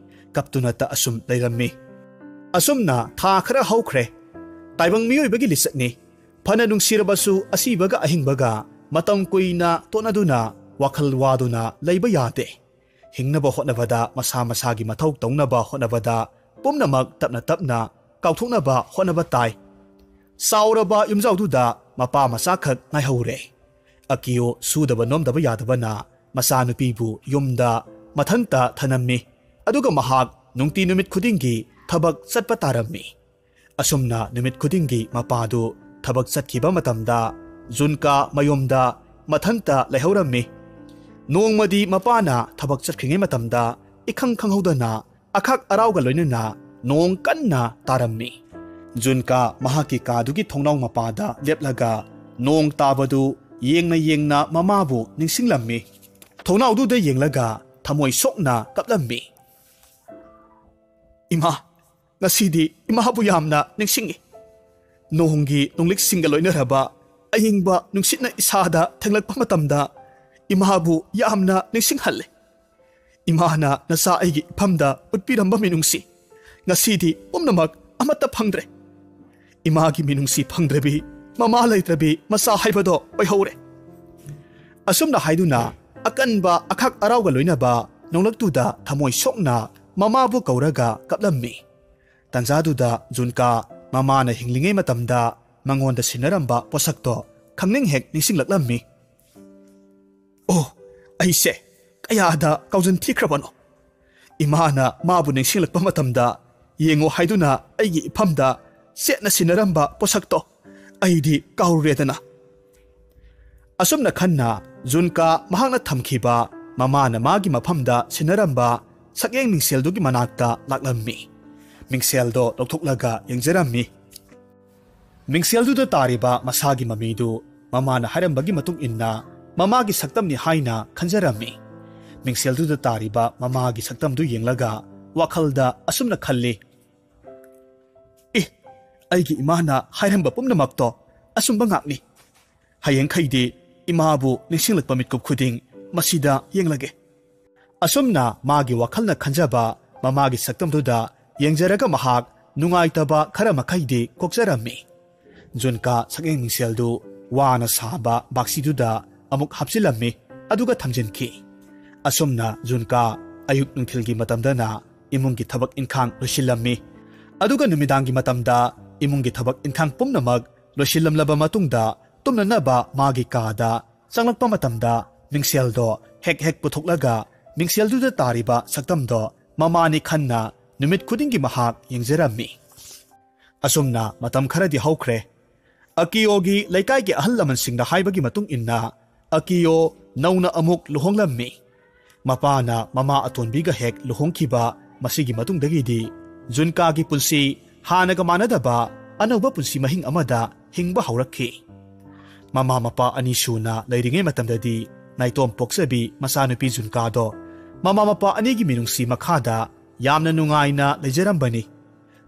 ꯀꯞꯇꯨꯅꯇ ꯑꯁꯨꯝ ꯂꯩꯔꯝꯃꯤ꯫ ꯑꯁꯨꯝꯅ ꯊꯥ ꯈꯔ ꯍꯧꯈ꯭ꯔꯦ꯫ ꯇꯥꯏꯕꯪ ꯃꯤꯑꯣꯏꯕꯒꯤ ꯂꯤꯆꯠꯅꯤ꯫ ꯐꯅ ꯅꯨꯡꯁꯤꯔꯕꯁꯨ ꯑꯁꯤꯕꯒ ꯑꯍꯤꯡꯕꯒ ꯃꯇꯝ ꯀꯨꯏꯅ ꯇꯣꯠꯅꯗꯨꯅ ꯋꯥꯈꯜ ꯋꯥꯗꯨꯅ ꯂꯩꯕ ꯌꯥꯗꯦ꯫ ꯍꯤꯡꯅꯕ ꯍꯣꯠꯅꯕꯗ, ꯃꯁꯥ ꯃꯁꯥꯒꯤ ꯃꯊꯧ ꯇꯧꯅꯕ ꯍꯣꯠꯅꯕꯗ ꯄꯨꯝꯅꯃꯛ ꯇꯞꯅ ꯇꯞꯅ ꯀꯥꯎꯊꯣꯛꯅꯕ ꯍꯣꯠꯅꯕ ꯇꯥꯏ꯫ ꯆꯥꯎꯔꯕ ꯌꯨꯝꯖꯥꯎꯗꯨꯗ ꯃꯄꯥ ꯃꯆꯥꯈꯛ ꯉꯥꯏꯍꯧꯔꯦ꯫ ꯑꯀꯤꯌꯣ ꯁꯨꯗꯕ ꯅꯣꯝꯗꯕ ꯌꯥꯗꯕꯅ ꯃꯆꯥꯅꯨꯄꯤꯕꯨ ꯌꯨꯝꯗ ꯃꯊꯟꯇ ꯊꯅꯝꯃꯤ꯫ ꯑꯗꯨꯒ ꯃꯍꯥꯛ ꯅꯨꯡꯇꯤ ꯅꯨꯃꯤꯠ ꯈꯨꯗꯤꯡꯒꯤ ꯊꯕꯛ ꯆꯠꯄ ꯇꯥꯔꯝꯃꯤ꯫ ꯑꯁꯨꯝꯅ ꯅꯨꯃꯤꯠ ꯈꯨꯗꯤꯡꯒꯤ ꯃꯄꯥꯗꯨ ꯊꯕꯛ ꯆꯠꯈꯤꯕ ꯃꯇꯝꯗ ꯖꯨꯟꯀꯥ ꯃꯌꯨꯝꯗ ꯃꯊꯟꯇ ꯂꯩꯍꯧꯔꯝꯃꯤ꯫ ꯅꯣꯡꯃꯗꯤ ꯃꯄꯥꯅ ꯊꯕꯛ ꯆꯠꯈ꯭ꯔꯤꯉꯩ ꯃꯇꯝꯗ ꯏꯈꯪ ꯈꯪꯍꯧꯗꯅ ꯑꯈꯥꯛ ꯑꯔꯥꯎꯒ ꯂꯣꯏꯅꯅ ꯅꯣꯡ ꯀꯟꯅ ꯇꯥꯔꯝꯃꯤ꯫ ꯖꯨꯟꯀꯥ ꯃꯍꯥꯛꯀꯤ ꯀꯥꯗꯨꯒꯤ ꯊꯣꯡꯅꯥꯎ ꯃꯄꯥꯗ ꯂꯦꯞꯂꯒ ꯅꯣꯡ ꯇꯥꯕꯗꯨ ꯌꯦꯡꯅ ꯌꯦꯡꯅ ꯃꯃꯥꯕꯨ ꯅꯤꯡꯁꯤꯡꯂꯝꯃꯤ꯫ ꯊꯣꯡꯅꯥꯎꯗꯨꯗ ꯌꯦꯡꯂꯒ ꯊꯃꯣꯏ ꯁꯣꯛꯅ ꯀꯞꯂꯝꯃꯤ꯫ "ꯏꯃꯥ, ꯉꯁꯤꯗꯤ ꯏꯃꯥꯕꯨ ꯌꯥꯝꯅ ꯅꯤꯡꯁꯤꯡꯉꯤ꯫ ꯅꯣꯡꯒꯤ ꯅꯣꯡꯂꯤꯛꯁꯤꯡꯒ ꯂꯣꯏꯅꯔꯕ ꯑꯏꯪꯕ ꯅꯨꯡꯁꯤꯠꯅ ꯏꯁꯥꯗ ꯊꯦꯡꯂꯛꯄ ꯃꯇꯝꯗ ꯏꯃꯥꯕꯨ ꯌꯥꯝꯅ ꯅꯤꯡꯁꯤꯡꯍꯜꯂꯦ꯫ ꯏꯃꯥꯅ ꯅꯆꯥ ꯑꯩꯒꯤ ꯏꯐꯝꯗ ꯎꯠꯄꯤꯔꯝꯕ ꯃꯤꯅꯨꯡꯁꯤ ꯉꯁꯤꯗꯤ ꯄꯨꯝꯅꯃꯛ ꯑꯃꯠꯇ ꯐꯪꯗ꯭ꯔꯦ꯫ ꯏꯃꯥꯒꯤ ꯃꯤꯅꯨꯡꯁꯤ ꯐꯪꯗ꯭ꯔꯕꯤ, ꯃꯃꯥ ꯂꯩꯇ꯭ꯔꯕꯤ ꯃꯆꯥ ꯍꯥꯏꯕꯗꯣ ꯑꯣꯏꯍꯧꯔꯦ꯫ ꯑꯁꯨꯝꯅ ꯍꯥꯏꯗꯨꯅ ꯑꯀꯟꯕ ꯑꯈꯥꯛ ꯑꯔꯥꯎꯒ ꯂꯣꯏꯅꯕ ꯅꯣꯡꯂꯛꯇꯨꯗ ꯊꯃꯣꯏ ꯁꯣꯛꯅ ꯃꯃꯥꯕꯨ ꯀꯧꯔꯒ ꯀꯞꯂꯝꯃꯤ꯫ ꯇꯟꯖꯥꯗꯨꯗ ꯖꯨꯟꯀꯥ ꯃꯃꯥꯅ ꯍꯤꯡꯂꯤꯉꯩ ꯃꯇꯝꯗ ꯃꯉꯣꯟꯗ ꯁꯤꯟꯅꯔꯝꯕ ꯄꯣꯠꯁꯛꯇꯣ ꯈꯪꯅꯤꯡ ꯍꯦꯛ ꯅꯤꯡꯁꯤꯡꯂꯛꯂꯝꯃꯤ꯫ "ꯑꯣ, ꯑꯩꯁꯦ ꯀꯌꯥꯗ ꯀꯥꯎꯖꯟ ꯊꯤꯈ꯭ꯔꯕꯅꯣ! ꯏꯃꯥꯅ ꯃꯥꯕꯨ ꯅꯤꯡꯁꯤꯡꯂꯛꯄ ꯃꯇꯝꯗ ꯌꯦꯡꯉꯣ ꯍꯥꯏꯗꯨꯅ ꯑꯩꯒꯤ ꯏꯐꯝꯗ ꯆꯦꯠꯅ ꯁꯤꯟꯅꯔꯝꯕ ꯄꯣꯠꯁꯛꯇꯣ ꯑꯩꯗꯤ ꯀꯥꯎꯔꯨꯔꯦꯗꯅ꯫" ꯑꯁꯨꯝꯅ ꯈꯟꯅ ꯖꯨꯟꯀꯥ ꯃꯍꯥꯛꯅ ꯊꯝꯈꯤꯕ ꯃꯃꯥꯅ ꯃꯥꯒꯤ ꯃꯐꯝꯗ ꯁꯤꯟꯅꯔꯝꯕ ꯁꯛꯌꯦꯡ ꯃꯤꯡꯁꯦꯜꯗꯨꯒꯤ ꯃꯅꯥꯛꯇ ꯂꯥꯛꯂꯝꯃꯤ꯫ ꯃꯤꯡꯁꯦꯜꯗꯣ ꯂꯧꯊꯣꯛꯂꯒ ꯌꯦꯡꯖꯔꯝꯃꯤ꯫ ꯃꯤꯡꯁꯦꯜꯗꯨꯗ ꯇꯥꯔꯤꯕ ꯃꯁꯥꯒꯤ ꯃꯃꯤꯗꯨ ꯃꯃꯥꯅ ꯍꯥꯏꯔꯝꯕꯒꯤ ꯃꯇꯨꯡ ꯏꯟꯅ ꯃꯃꯥꯒꯤ ꯁꯛꯇꯝꯅꯤ ꯍꯥꯏꯅ ꯈꯟꯖꯔꯝꯃꯤ꯫ ꯃꯤꯡꯁꯦꯜꯗꯨꯗ ꯇꯥꯔꯤꯕ ꯃꯃꯥꯒꯤ ꯁꯛꯇꯝꯗꯨ ꯌꯦꯡꯂꯒ ꯋꯥꯈꯜꯗ ꯑꯁꯨꯝꯅ ꯈꯜꯂꯤ, "ꯑꯦ, ꯑꯩꯒꯤ ꯏꯃꯥꯅ ꯍꯥꯏꯔꯝꯕ ꯄꯨꯝꯅꯃꯛꯇꯣ ꯑꯆꯨꯝꯕ ꯉꯥꯛꯅꯤ꯫ ꯍꯌꯦꯡꯈꯩꯗꯤ ꯏꯃꯥꯕꯨ ꯅꯤꯡꯁꯤꯡꯂꯛꯄ ꯃꯤꯠꯀꯨꯞ ꯈꯨꯗꯤꯡ ꯃꯁꯤꯗ ꯌꯦꯡꯂꯒꯦ꯫" ꯑꯁꯨꯝꯅ ꯃꯥꯒꯤ ꯋꯥꯈꯜꯅ ꯈꯟꯖꯕ ꯃꯃꯥꯒꯤ ꯁꯛꯇꯝꯗꯨꯗ ꯌꯦꯡꯖꯔꯒ ꯃꯍꯥꯛ ꯅꯨꯡꯉꯥꯏꯇꯕ ꯈꯔ ꯃꯈꯩꯗꯤ ꯀꯣꯛꯆꯔꯝꯃꯤ꯫ ꯖꯨꯟꯀꯥ ꯁꯛꯌꯦꯡ ꯃꯤꯡꯁꯦꯜꯗꯨ ꯋꯥꯅ ꯁꯥꯕ ꯕꯥꯛꯁꯤꯗꯨꯗ ꯑꯃꯨꯛ ꯍꯥꯞꯆꯤꯜꯂꯝꯃꯤ, ꯑꯗꯨꯒ ꯊꯝꯖꯤꯟꯈꯤ꯫ ꯑꯁꯨꯝꯅ ꯖꯨꯟꯀꯥ ꯑꯌꯨꯛ ꯅꯨꯡꯊꯤꯜꯒꯤ ꯃꯇꯝꯗꯅ ꯏꯃꯨꯡꯒꯤ ꯊꯕꯛ ꯏꯟꯈꯥꯡ ꯂꯣꯏꯁꯤꯜꯂꯝꯃꯤ꯫ ꯑꯗꯨꯒ ꯅꯨꯃꯤꯗꯥꯡꯒꯤ ꯃꯇꯝꯗ ꯏꯃꯨꯡꯒꯤ ꯊꯕꯛ ꯏꯟꯈꯥꯡ ꯄꯨꯝꯅꯃꯛ ꯂꯣꯏꯁꯤꯜꯂꯝꯂꯕ ꯃꯇꯨꯡꯗ ꯇꯨꯝꯅꯅꯕ ꯃꯥꯒꯤ ꯀꯥꯗ ꯆꯪꯂꯛꯄ ꯃꯇꯝꯗ ꯃꯤꯡꯁꯦꯜꯗꯣ ꯍꯦꯛ ꯍꯦꯛ ꯄꯨꯊꯣꯛꯂꯒ ꯃꯤꯡꯁꯦꯜꯗꯨꯗ ꯇꯥꯔꯤꯕ ꯁꯛꯇꯝꯗꯣ ꯃꯃꯥꯅꯤ ꯈꯟꯅ ꯅꯨꯃꯤꯠ ꯈꯨꯗꯤꯡꯒꯤ ꯃꯍꯥꯛ ꯌꯦꯡꯖꯔꯝꯃꯤ꯫ ꯑꯁꯨꯝꯅ ꯃꯇꯝ ꯈꯔꯗꯤ ꯍꯧꯈ꯭ꯔꯦ꯫ ꯑꯀꯤꯌꯣꯒꯤ ꯂꯩꯀꯥꯏꯒꯤ ꯑꯍꯜ ꯂꯃꯟꯁꯤꯡꯅ ꯍꯥꯏꯕꯒꯤ ꯃꯇꯨꯡ ꯏꯟꯅ ꯑꯀꯤꯌꯣ ꯅꯧꯅ ꯑꯃꯨꯛ ꯂꯨꯍꯣꯡꯂꯝꯃꯤ꯫ ꯃꯄꯥꯅ ꯃꯃꯥ ꯑꯇꯣꯟꯕꯤꯒ ꯍꯦꯛ ꯂꯨꯍꯣꯡꯈꯤꯕ ꯃꯁꯤꯒꯤ ꯃꯇꯨꯡꯗꯒꯤꯗꯤ ꯖꯨꯟꯀꯥꯒꯤ ꯄꯨꯟꯁꯤ ꯍꯥꯟꯅꯒ ꯃꯥꯟꯅꯗꯕ ꯑꯅꯧꯕ ꯄꯨꯟꯁꯤ ꯃꯍꯤꯡ ꯑꯃꯗ ꯍꯤꯡꯕ ꯍꯧꯔꯛꯈꯤ꯫ ꯃꯃꯥ ꯃꯄꯥ ꯑꯅꯤ ꯁꯨꯅ ꯂꯩꯔꯤꯉꯩ ꯃꯇꯝꯗꯗꯤ ꯅꯥꯏꯇꯣꯝ ꯄꯣꯛꯆꯕꯤ ꯃꯆꯥꯅꯨꯄꯤ ꯖꯨꯟꯀꯥꯗꯣ ꯃꯃꯥ ꯃꯄꯥ ꯑꯅꯤꯒꯤ ꯃꯤꯅꯨꯡꯁꯤ ꯃꯈꯥꯗ ꯌꯥꯝꯅ ꯅꯨꯡꯉꯥꯏꯅ ꯂꯩꯖꯔꯝꯕꯅꯤ꯫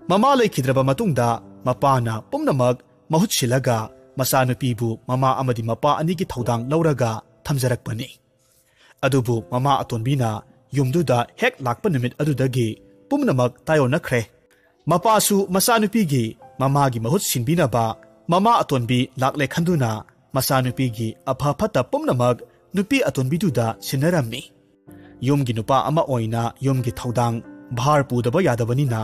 ꯃꯃꯥ ꯂꯩꯈꯤꯗ꯭ꯔꯕ ꯃꯇꯨꯡꯗ ꯃꯄꯥꯅ ꯄꯨꯝꯅꯃꯛ ꯃꯍꯨꯠ ꯁꯤꯜꯂꯒ ꯃꯆꯥꯅꯨꯄꯤꯕꯨ ꯃꯃꯥ ꯑꯃꯗꯤ ꯃꯄꯥ ꯑꯅꯤꯒꯤ ꯊꯧꯗꯥꯡ ꯂꯧꯔꯒ ꯊꯝꯖꯔꯛꯄꯅꯤ꯫ ꯑꯗꯨꯕꯨ ꯃꯃꯥ ꯑꯇꯣꯟꯕꯤꯅ ꯌꯨꯝꯗꯨꯗ ꯍꯦꯛ ꯂꯥꯛꯄ ꯅꯨꯃꯤꯠ ꯑꯗꯨꯗꯒꯤ ꯄꯨꯝꯅꯃꯛ ꯇꯥꯏꯑꯣꯟꯅꯈ꯭ꯔꯦ꯫ ꯃꯄꯥꯁꯨ ꯃꯆꯥꯅꯨꯄꯤꯒꯤ ꯃꯃꯥꯒꯤ ꯃꯍꯨꯠ ꯁꯤꯟꯕꯤꯅꯕ ꯃꯃꯥ ꯑꯇꯣꯟꯕꯤ ꯂꯥꯛꯂꯦ ꯈꯟꯗꯨꯅ ꯃꯆꯥꯅꯨꯄꯤꯒꯤ ꯑꯐ ꯐꯠꯇ ꯄꯨꯝꯅꯃꯛ ꯅꯨꯄꯤ ꯑꯇꯣꯟꯕꯤꯗꯨꯗ ꯁꯤꯟꯅꯔꯝꯃꯤ꯫ ꯌꯨꯝꯒꯤ ꯅꯨꯄꯥ ꯑꯃ ꯑꯣꯏꯅ ꯌꯨꯝꯒꯤ ꯊꯧꯗꯥꯡ ꯚꯥꯔ ꯄꯨꯗꯕ ꯌꯥꯗꯕꯅꯤꯅ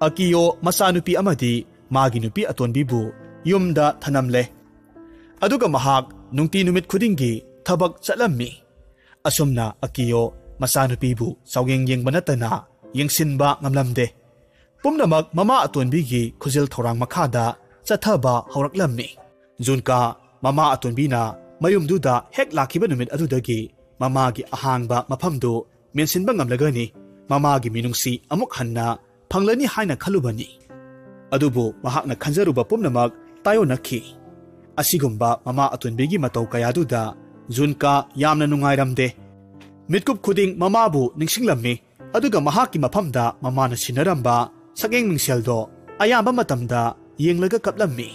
ꯑꯀꯤꯌꯣ ꯃꯆꯥꯅꯨꯄꯤ ꯑꯃꯗꯤ ꯃꯥꯒꯤ ꯅꯨꯄꯤ ꯑꯇꯣꯟꯕꯤꯕꯨ ꯌꯨꯝꯗ ꯊꯅꯝꯂꯦ꯫ ꯑꯗꯨꯒ ꯃꯍꯥꯛ ꯅꯨꯡꯇꯤ ꯅꯨꯃꯤꯠ ꯈꯨꯗꯤꯡꯒꯤ ꯊꯕꯛ ꯆꯠꯂꯝꯃꯤ꯫ ꯑꯁꯨꯝꯅ ꯑꯀꯤꯌꯣ ꯃꯆꯥꯅꯨꯄꯤꯕꯨ ꯆꯥꯎꯌꯦꯡ ꯌꯦꯡꯕ ꯅꯠꯇꯅ ꯌꯦꯡꯁꯤꯟꯕ ꯉꯝꯂꯝꯗꯦ꯫ ꯄꯨꯝꯅꯃꯛ ꯃꯃꯥ ꯑꯇꯣꯟꯕꯤꯒꯤ ꯈꯨꯖꯤꯜ ꯊꯧꯔꯥꯡ ꯃꯈꯥꯗ ꯆꯠꯊꯕ ꯍꯧꯔꯛꯂꯝꯃꯤ꯫ ꯖꯨꯟꯀꯥ ꯃꯃꯥ ꯑꯇꯣꯟꯕꯤꯅ ꯃꯌꯨꯝꯗꯨꯗ ꯍꯦꯛ ꯂꯥꯛꯈꯤꯕ ꯅꯨꯃꯤꯠ ꯑꯗꯨꯗꯒꯤ ꯃꯃꯥꯒꯤ ꯑꯍꯥꯡꯕ ꯃꯐꯝꯗꯨ ꯃꯦꯟꯁꯤꯟꯕ ꯉꯝꯂꯒꯅꯤ, ꯃꯃꯥꯒꯤ ꯃꯤꯅꯨꯡꯁꯤ ꯑꯃꯨꯛ ꯍꯟꯅ ꯐꯪꯂꯅꯤ ꯍꯥꯏꯅ ꯈꯜꯂꯨꯕꯅꯤ꯫ ꯑꯗꯨꯕꯨ ꯃꯍꯥꯛꯅ ꯈꯟꯖꯔꯨꯕ ꯄꯨꯝꯅꯃꯛ ꯇꯥꯏꯑꯣꯟꯅꯈꯤ꯫ ꯑꯁꯤꯒꯨꯝꯕ ꯃꯃꯥ ꯑꯇꯣꯟꯕꯤꯒꯤ ꯃꯇꯧ ꯀꯌꯥꯗꯨꯗ ꯖꯨꯟꯀꯥ ꯌꯥꯝꯅ ꯅꯨꯡꯉꯥꯏꯔꯝꯗꯦ꯫ ꯃꯤꯠꯀꯨꯞ ꯈꯨꯗꯤꯡ ꯃꯃꯥꯕꯨ ꯅꯤꯡꯁꯤꯡꯂꯝꯃꯤ, ꯑꯗꯨꯒ ꯃꯍꯥꯛꯀꯤ ꯃꯐꯝꯗ ꯃꯃꯥꯅ ꯁꯤꯟꯅꯔꯝꯕ ꯁꯛꯌꯦꯡ ꯃꯤꯡꯁꯦꯜꯗꯣ ꯑꯌꯥꯝꯕ ꯃꯇꯝꯗ ꯌꯦꯡꯂꯒ ꯀꯞꯂꯝꯃꯤ꯫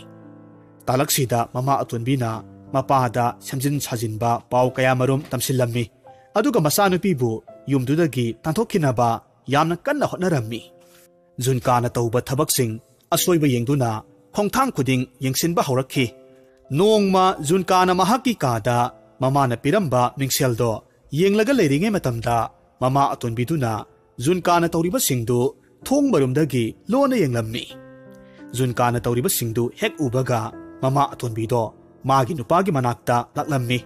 ꯇꯥꯂꯛꯁꯤꯗ ꯃꯃꯥ ꯑꯇꯣꯟꯕꯤꯅ ꯃꯄꯥꯗ ꯁꯦꯝꯖꯤꯟ ꯁꯥꯖꯤꯟꯕ ꯄꯥꯎ ꯀꯌꯥꯃꯔꯨꯝ ꯇꯝꯁꯤꯜꯂꯝꯃꯤ, ꯑꯗꯨꯒ ꯃꯆꯥꯅꯨꯄꯤꯕꯨ ꯌꯨꯝꯗꯨꯗꯒꯤ ꯇꯥꯟꯊꯣꯛꯈꯤꯅꯕ ꯌꯥꯝꯅ ꯀꯟꯅ ꯍꯣꯠꯅꯔꯝꯃꯤ꯫ ꯖꯨꯟꯀꯥꯅ ꯇꯧꯕ ꯊꯕꯛꯁꯤꯡ ꯑꯁꯣꯏꯕ ꯌꯦꯡꯗꯨꯅ ꯈꯣꯡꯊꯥꯡ ꯈꯨꯗꯤꯡ ꯌꯦꯡꯁꯤꯟꯕ ꯍꯧꯔꯛꯈꯤ꯫ ꯅꯣꯡꯃ ꯖꯨꯟꯀꯥꯅ ꯃꯍꯥꯛꯀꯤ ꯀꯥꯗ ꯃꯃꯥꯅ ꯄꯤꯔꯝꯕ ꯃꯤꯡꯁꯦꯜꯗꯣ ꯌꯦꯡꯂꯒ ꯂꯩꯔꯤꯉꯩ ꯃꯇꯝꯗ ꯃꯃꯥ ꯑꯇꯣꯟꯕꯤꯗꯨꯅ ꯖꯨꯟꯀꯥꯅ ꯇꯧꯔꯤꯕꯁꯤꯡꯗꯨ ꯊꯣꯡ ꯃꯔꯨꯝꯗꯒꯤ ꯂꯣꯟꯅ ꯌꯦꯡꯂꯝꯃꯤ꯫ ꯖꯨꯟꯀꯥꯅ ꯇꯧꯔꯤꯕꯁꯤꯡꯗꯨ ꯍꯦꯛ ꯎꯕꯒ ꯃꯃꯥ ꯑꯇꯣꯟꯕꯤꯗꯣ ꯃꯥꯒꯤ ꯅꯨꯄꯥꯒꯤ ꯃꯅꯥꯛꯇ ꯂꯥꯛꯂꯝꯃꯤ,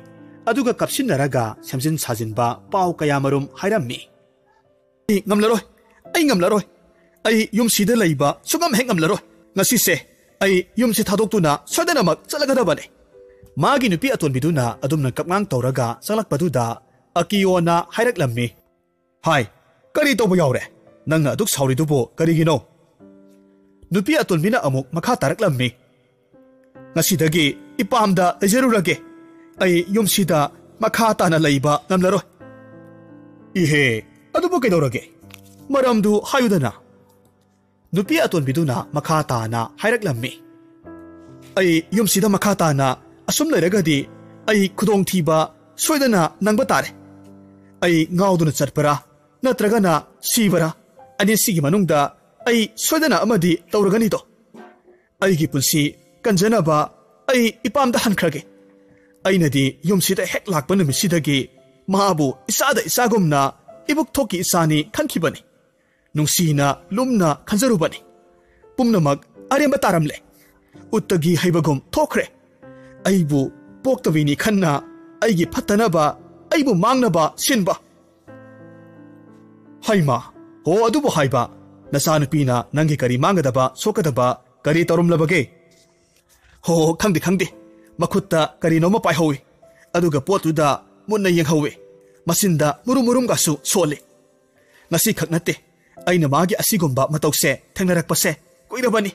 ꯑꯗꯨꯒ ꯀꯞꯁꯤꯟꯅꯔꯒ ꯁꯦꯝꯖꯤꯟ ꯁꯥꯖꯤꯟꯕ ꯄꯥꯎ ꯀꯌꯥꯃꯔꯨꯝ ꯍꯥꯏꯔꯝꯃꯤ꯫ "ꯑꯩ ꯉꯝꯂꯔꯣꯏ, ꯑꯩ ꯉꯝꯂꯔꯣꯏ꯫ ꯑꯩ ꯌꯨꯝꯁꯤꯗ ꯂꯩꯕ ꯁꯨꯉꯝ ꯍꯦꯛ ꯉꯝꯂꯔꯣꯏ꯫ ꯉꯁꯤꯁꯦ ꯑꯩ ꯌꯨꯝꯁꯤ ꯊꯥꯗꯣꯛꯇꯨꯅ ꯁꯣꯏꯗꯅꯃꯛ ꯆꯠꯂꯒꯗꯕꯅꯤ꯫" ꯃꯥꯒꯤ ꯅꯨꯄꯤ ꯑꯇꯣꯟꯕꯤꯗꯨꯅ ꯑꯗꯨꯝꯅ ꯀꯞꯉꯥꯡ ꯇꯧꯔꯒ ꯆꯪꯂꯛꯄꯗꯨꯗ ꯑꯀꯤꯌꯣꯅ ꯍꯥꯏꯔꯛꯂꯝꯃꯤ꯫ "ꯍꯥꯏ, ꯀꯔꯤ ꯇꯧꯕ ꯌꯥꯎꯔꯦ? ꯅꯪꯅ ꯑꯗꯨꯛ ꯁꯥꯎꯔꯤꯗꯨꯕꯨ ꯀꯔꯤꯒꯤꯅꯣ?" ꯅꯨꯄꯤ ꯑꯇꯣꯟꯕꯤꯅ ꯑꯃꯨꯛ ꯃꯈꯥ ꯇꯥꯔꯛꯂꯝꯃꯤ꯫ "ꯉꯁꯤꯗꯒꯤ ꯏꯄꯥꯝꯗ ꯂꯩꯖꯔꯨꯔꯒꯦ꯫ ꯑꯩ ꯌꯨꯝꯁꯤꯗ ꯃꯈꯥ ꯇꯥꯅ ꯂꯩꯕ ꯉꯝꯂꯔꯣꯏ꯫" "ꯏꯍꯦ, ꯑꯗꯨꯕꯨ ꯀꯩꯗꯧꯔꯒꯦ? ꯃꯔꯝꯗꯨ ꯍꯥꯏꯌꯨꯗꯅ꯫" ꯅꯨꯄꯤ ꯑꯇꯣꯟꯕꯤꯗꯨꯅ ꯃꯈꯥ ꯇꯥꯅ ꯍꯥꯏꯔꯛꯂꯝꯃꯤ, "ꯑꯩ ꯌꯨꯝꯁꯤꯗ ꯃꯈꯥ ꯇꯥꯅ ꯑꯁꯨꯝ ꯂꯩꯔꯒꯗꯤ ꯑꯩ ꯈꯨꯗꯣꯡꯊꯤꯕ ꯁꯣꯏꯗꯅ ꯅꯪꯕ ꯇꯥꯔꯦ꯫ ꯑꯩ ꯉꯥꯎꯗꯨꯅ ꯆꯠꯄꯔꯥ ꯅꯠꯇ꯭ꯔꯒꯅ ꯁꯤꯕꯔꯥ, ꯑꯅꯤꯁꯤꯒꯤ ꯃꯅꯨꯡꯗ ꯑꯩ ꯁꯣꯏꯗꯅ ꯑꯃꯗꯤ ꯇꯧꯔꯒꯅꯤꯗꯣ꯫ ꯑꯩꯒꯤ ꯄꯨꯟꯁꯤ ꯀꯟꯖꯅꯕ ꯑꯩ ꯏꯄꯥꯝꯗ ꯍꯟꯈ꯭ꯔꯒꯦ꯫ ꯑꯩꯅꯗꯤ ꯌꯨꯝꯁꯤꯗ ꯍꯦꯛ ꯂꯥꯛꯄ ꯅꯨꯃꯤꯠꯁꯤꯗꯒꯤ ꯃꯥꯕꯨ ꯏꯆꯥꯗ ꯏꯆꯥꯒꯨꯝꯅ ꯏꯕꯨꯛ ꯊꯣꯛꯀꯤ ꯏꯆꯥꯅꯤ ꯈꯟꯈꯤꯕꯅꯤ꯫ ꯅꯨꯡꯁꯤꯅ ꯂꯨꯝꯅ ꯈꯟꯖꯔꯨꯕꯅꯤ꯫ ꯄꯨꯝꯅꯃꯛ ꯑꯔꯦꯝꯕ ꯇꯥꯔꯝꯂꯦ꯫ ꯎꯠꯇꯒꯤ ꯍꯩꯕꯒꯨꯝ ꯊꯣꯛꯈ꯭ꯔꯦ꯫ ꯑꯩꯕꯨ ꯄꯣꯛꯇꯕꯤꯅꯤ ꯈꯟꯅ ꯑꯩꯒꯤ ꯐꯠꯇꯅꯕ, ꯑꯩꯕꯨ ꯃꯥꯡꯅꯕ ꯁꯤꯟꯕ꯫ ꯍꯩꯃꯥ, ꯍꯣ ꯑꯗꯨꯕꯨ ꯍꯥꯏꯕ, ꯅꯆꯥꯅꯨꯄꯤꯅ ꯅꯪꯒꯤ ꯀꯔꯤ ꯃꯥꯡꯒꯗꯕ, ꯁꯣꯛꯀꯗꯕ ꯀꯔꯤ ꯇꯧꯔꯝꯂꯕꯒꯦ?" "ꯍꯣ, ꯈꯪꯗꯦ, ꯈꯪꯗꯦ꯫ ꯃꯈꯨꯠꯇ ꯀꯔꯤꯅꯣꯃ ꯄꯥꯏꯍꯧꯏ꯫ ꯑꯗꯨꯒ ꯄꯣꯠꯇꯨꯗ ꯃꯨꯟꯅ ꯌꯦꯡꯍꯧꯏ꯫ ꯃꯆꯤꯟꯗ ꯃꯨꯔꯨꯝ ꯃꯨꯔꯨꯝꯒꯁꯨ ꯁꯣꯜꯂꯤ꯫ ꯉꯁꯤꯈꯛ ꯅꯠꯇꯦ ꯑꯩꯅ ꯃꯥꯒꯤ ꯑꯁꯤꯒꯨꯝꯕ ꯃꯇꯧꯁꯦ ꯊꯦꯡꯅꯔꯛꯄꯁꯦ꯫ ꯀꯨꯏꯔꯕꯅꯤ꯫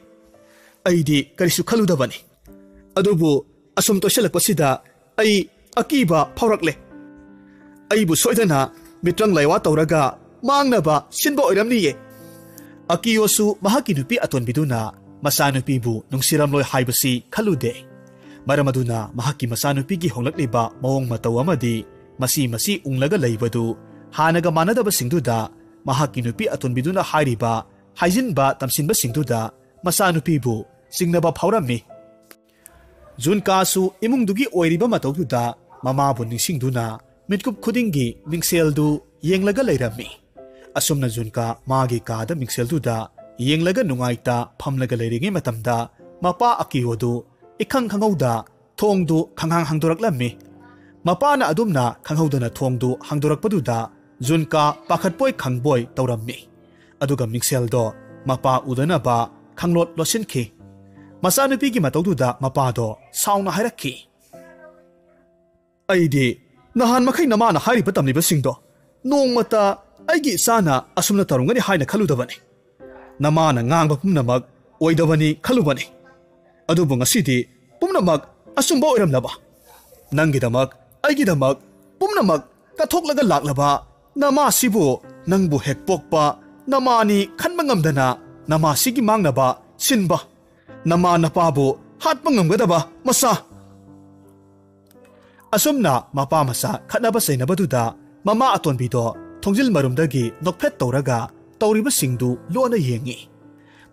ꯑꯩꯗꯤ ꯀꯔꯤꯁꯨ ꯈꯜꯂꯨꯗꯕꯅꯤ꯫ ꯑꯗꯨꯕꯨ ꯑꯁꯨꯝ ꯇꯣꯏꯁꯤꯜꯂꯛꯄꯁꯤꯗ ꯑꯩ ꯑꯀꯤꯕ ꯐꯥꯎꯔꯛꯂꯦ꯫ ꯑꯩꯕꯨ ꯁꯣꯏꯗꯅ ꯃꯤꯇ꯭ꯔꯪ ꯂꯩꯋꯥ ꯇꯧꯔꯒ ꯃꯥꯡꯅꯕ ꯁꯤꯟꯕ ꯑꯣꯏꯔꯝꯅꯤꯌꯦ꯫" ꯑꯀꯤꯌꯣꯁꯨ ꯃꯍꯥꯛꯀꯤ ꯅꯨꯄꯤ ꯑꯇꯣꯟꯕꯤꯗꯨꯅ ꯃꯆꯥꯅꯨꯄꯤꯕꯨ ꯅꯨꯡꯁꯤꯔꯝꯂꯣꯏ ꯍꯥꯏꯕꯁꯤ ꯈꯜꯂꯨꯗꯦ꯫ ꯃꯔꯝ ꯑꯗꯨꯅ ꯃꯍꯥꯛꯀꯤ ꯃꯆꯥꯅꯨꯄꯤꯒꯤ ꯍꯣꯡꯂꯛꯂꯤꯕ ꯃꯑꯣꯡ ꯃꯇꯧ ꯑꯃꯗꯤ ꯃꯁꯤ ꯃꯁꯤ ꯎꯪꯂꯒ ꯂꯩꯕꯗꯨ ꯍꯥꯟꯅꯒ ꯃꯥꯟꯅꯗꯕꯁꯤꯡꯗꯨꯗ ꯃꯍꯥꯛꯀꯤ ꯅꯨꯄꯤ ꯑꯇꯣꯟꯕꯤꯗꯨꯅ ꯍꯥꯏꯔꯤꯕ ꯍꯥꯏꯖꯤꯟꯕ ꯇꯝꯁꯤꯟꯕꯁꯤꯡꯗꯨꯗ ꯃꯆꯥꯅꯨꯄꯤꯕꯨ ꯆꯤꯡꯅꯕ ꯐꯥꯎꯔꯝꯃꯤ꯫ ꯖꯨꯟꯀꯥꯁꯨ ꯏꯃꯨꯡꯗꯨꯒꯤ ꯑꯣꯏꯔꯤꯕ ꯃꯇꯧꯗꯨꯗ ꯃꯃꯥꯕꯨ ꯅꯤꯡꯁꯤꯡꯗꯨꯅ ꯃꯤꯠꯀꯨꯞ ꯈꯨꯗꯤꯡꯒꯤ ꯃꯤꯡꯁꯦꯜꯗꯨ ꯌꯦꯡꯂꯒ ꯂꯩꯔꯝꯃꯤ꯫ ꯑꯁꯨꯝꯅ ꯖꯨꯟꯀꯥ ꯃꯥꯒꯤ ꯀꯥꯗ ꯃꯤꯡꯁꯦꯜꯗꯨꯗ ꯌꯦꯡꯂꯒ ꯅꯨꯡꯉꯥꯏꯇ ꯐꯝꯂꯒ ꯂꯩꯔꯤꯉꯩ ꯃꯇꯝꯗ ꯃꯄꯥ ꯑꯀꯤꯌꯣꯗꯨ ꯏꯈꯪ ꯈꯪꯍꯧꯗ ꯊꯣꯡꯗꯨ ꯈꯪꯍꯥꯡ ꯍꯥꯡꯗꯣꯔꯛꯂꯝꯃꯤ꯫ ꯃꯄꯥꯅ ꯑꯗꯨꯝꯅ ꯈꯪꯍꯧꯗꯅ ꯊꯣꯡꯗꯨ ꯍꯥꯡꯗꯣꯔꯛꯄꯗꯨꯗ ꯖꯨꯟꯀꯥ ꯄꯥꯈꯠꯄꯣꯏ ꯈꯪꯕꯣꯏ ꯇꯧꯔꯝꯃꯤ꯫ ꯑꯗꯨꯒ ꯃꯤꯡꯁꯦꯜꯗꯣ ꯃꯄꯥ ꯎꯗꯅꯕ ꯈꯪꯂꯣꯠ ꯂꯣꯠꯁꯤꯟꯈꯤ꯫ ꯃꯆꯥꯅꯨꯄꯤꯒꯤ ꯃꯇꯧꯗꯨꯗ ꯃꯄꯥꯗꯣ ꯁꯥꯎꯅ ꯍꯥꯏꯔꯛꯈꯤ, "ꯑꯩꯗꯤ ꯅꯍꯥꯟ ꯃꯈꯩ ꯅꯃꯥꯅ ꯍꯥꯏꯔꯤꯕ ꯇꯝꯂꯤꯕꯁꯤꯡꯗꯣ ꯅꯣꯡꯃꯇ ꯑꯩꯒꯤ ꯏꯆꯥꯅ ꯑꯁꯨꯝꯅ ꯇꯧꯔꯝꯒꯅꯤ ꯍꯥꯏꯅ ꯈꯜꯂꯨꯗꯕꯅꯤ꯫ ꯅꯃꯥꯅ ꯉꯥꯡꯕ ꯄꯨꯝꯅꯃꯛ ꯑꯣꯏꯗꯕꯅꯤ ꯈꯜꯂꯨꯕꯅꯤ꯫ ꯑꯗꯨꯕꯨ ꯉꯁꯤꯗꯤ ꯄꯨꯝꯅꯃꯛ ꯑꯆꯨꯝꯕ ꯑꯣꯏꯔꯝꯂꯕ꯫ ꯅꯪꯒꯤꯗꯃꯛ, ꯑꯩꯒꯤꯗꯃꯛ, ꯄꯨꯝꯅꯃꯛ ꯀꯠꯊꯣꯛꯂꯒ ꯂꯥꯛꯂꯕ ꯅꯃꯥꯁꯤꯕꯨ ꯅꯪꯕꯨ ꯍꯦꯛ ꯄꯣꯛꯄ ꯅꯃꯥꯅꯤ ꯈꯟꯕ ꯉꯝꯗꯅ ꯅꯃꯥꯁꯤꯒꯤ ꯃꯥꯡꯅꯕ ꯁꯤꯟꯕ, ꯅꯃꯥ ꯅꯄꯥꯕꯨ ꯍꯥꯠꯄ ꯉꯝꯒꯗꯕ ꯃꯆꯥ꯫ ꯑꯁꯨꯝꯅ ꯃꯄꯥ ꯃꯆꯥ ꯈꯠꯅꯕ ꯆꯩꯅꯕꯗꯨꯗ ꯃꯃꯥ ꯑꯇꯣꯟꯕꯤꯗꯣ ꯊꯣꯡꯖꯤꯜ ꯃꯔꯨꯝꯗꯒꯤ ꯅꯣꯛꯐꯦꯠ ꯇꯧꯔꯒ ꯇꯧꯔꯤꯕꯁꯤꯡꯗꯨ ꯂꯣꯟꯅ ꯌꯦꯡꯉꯤ꯫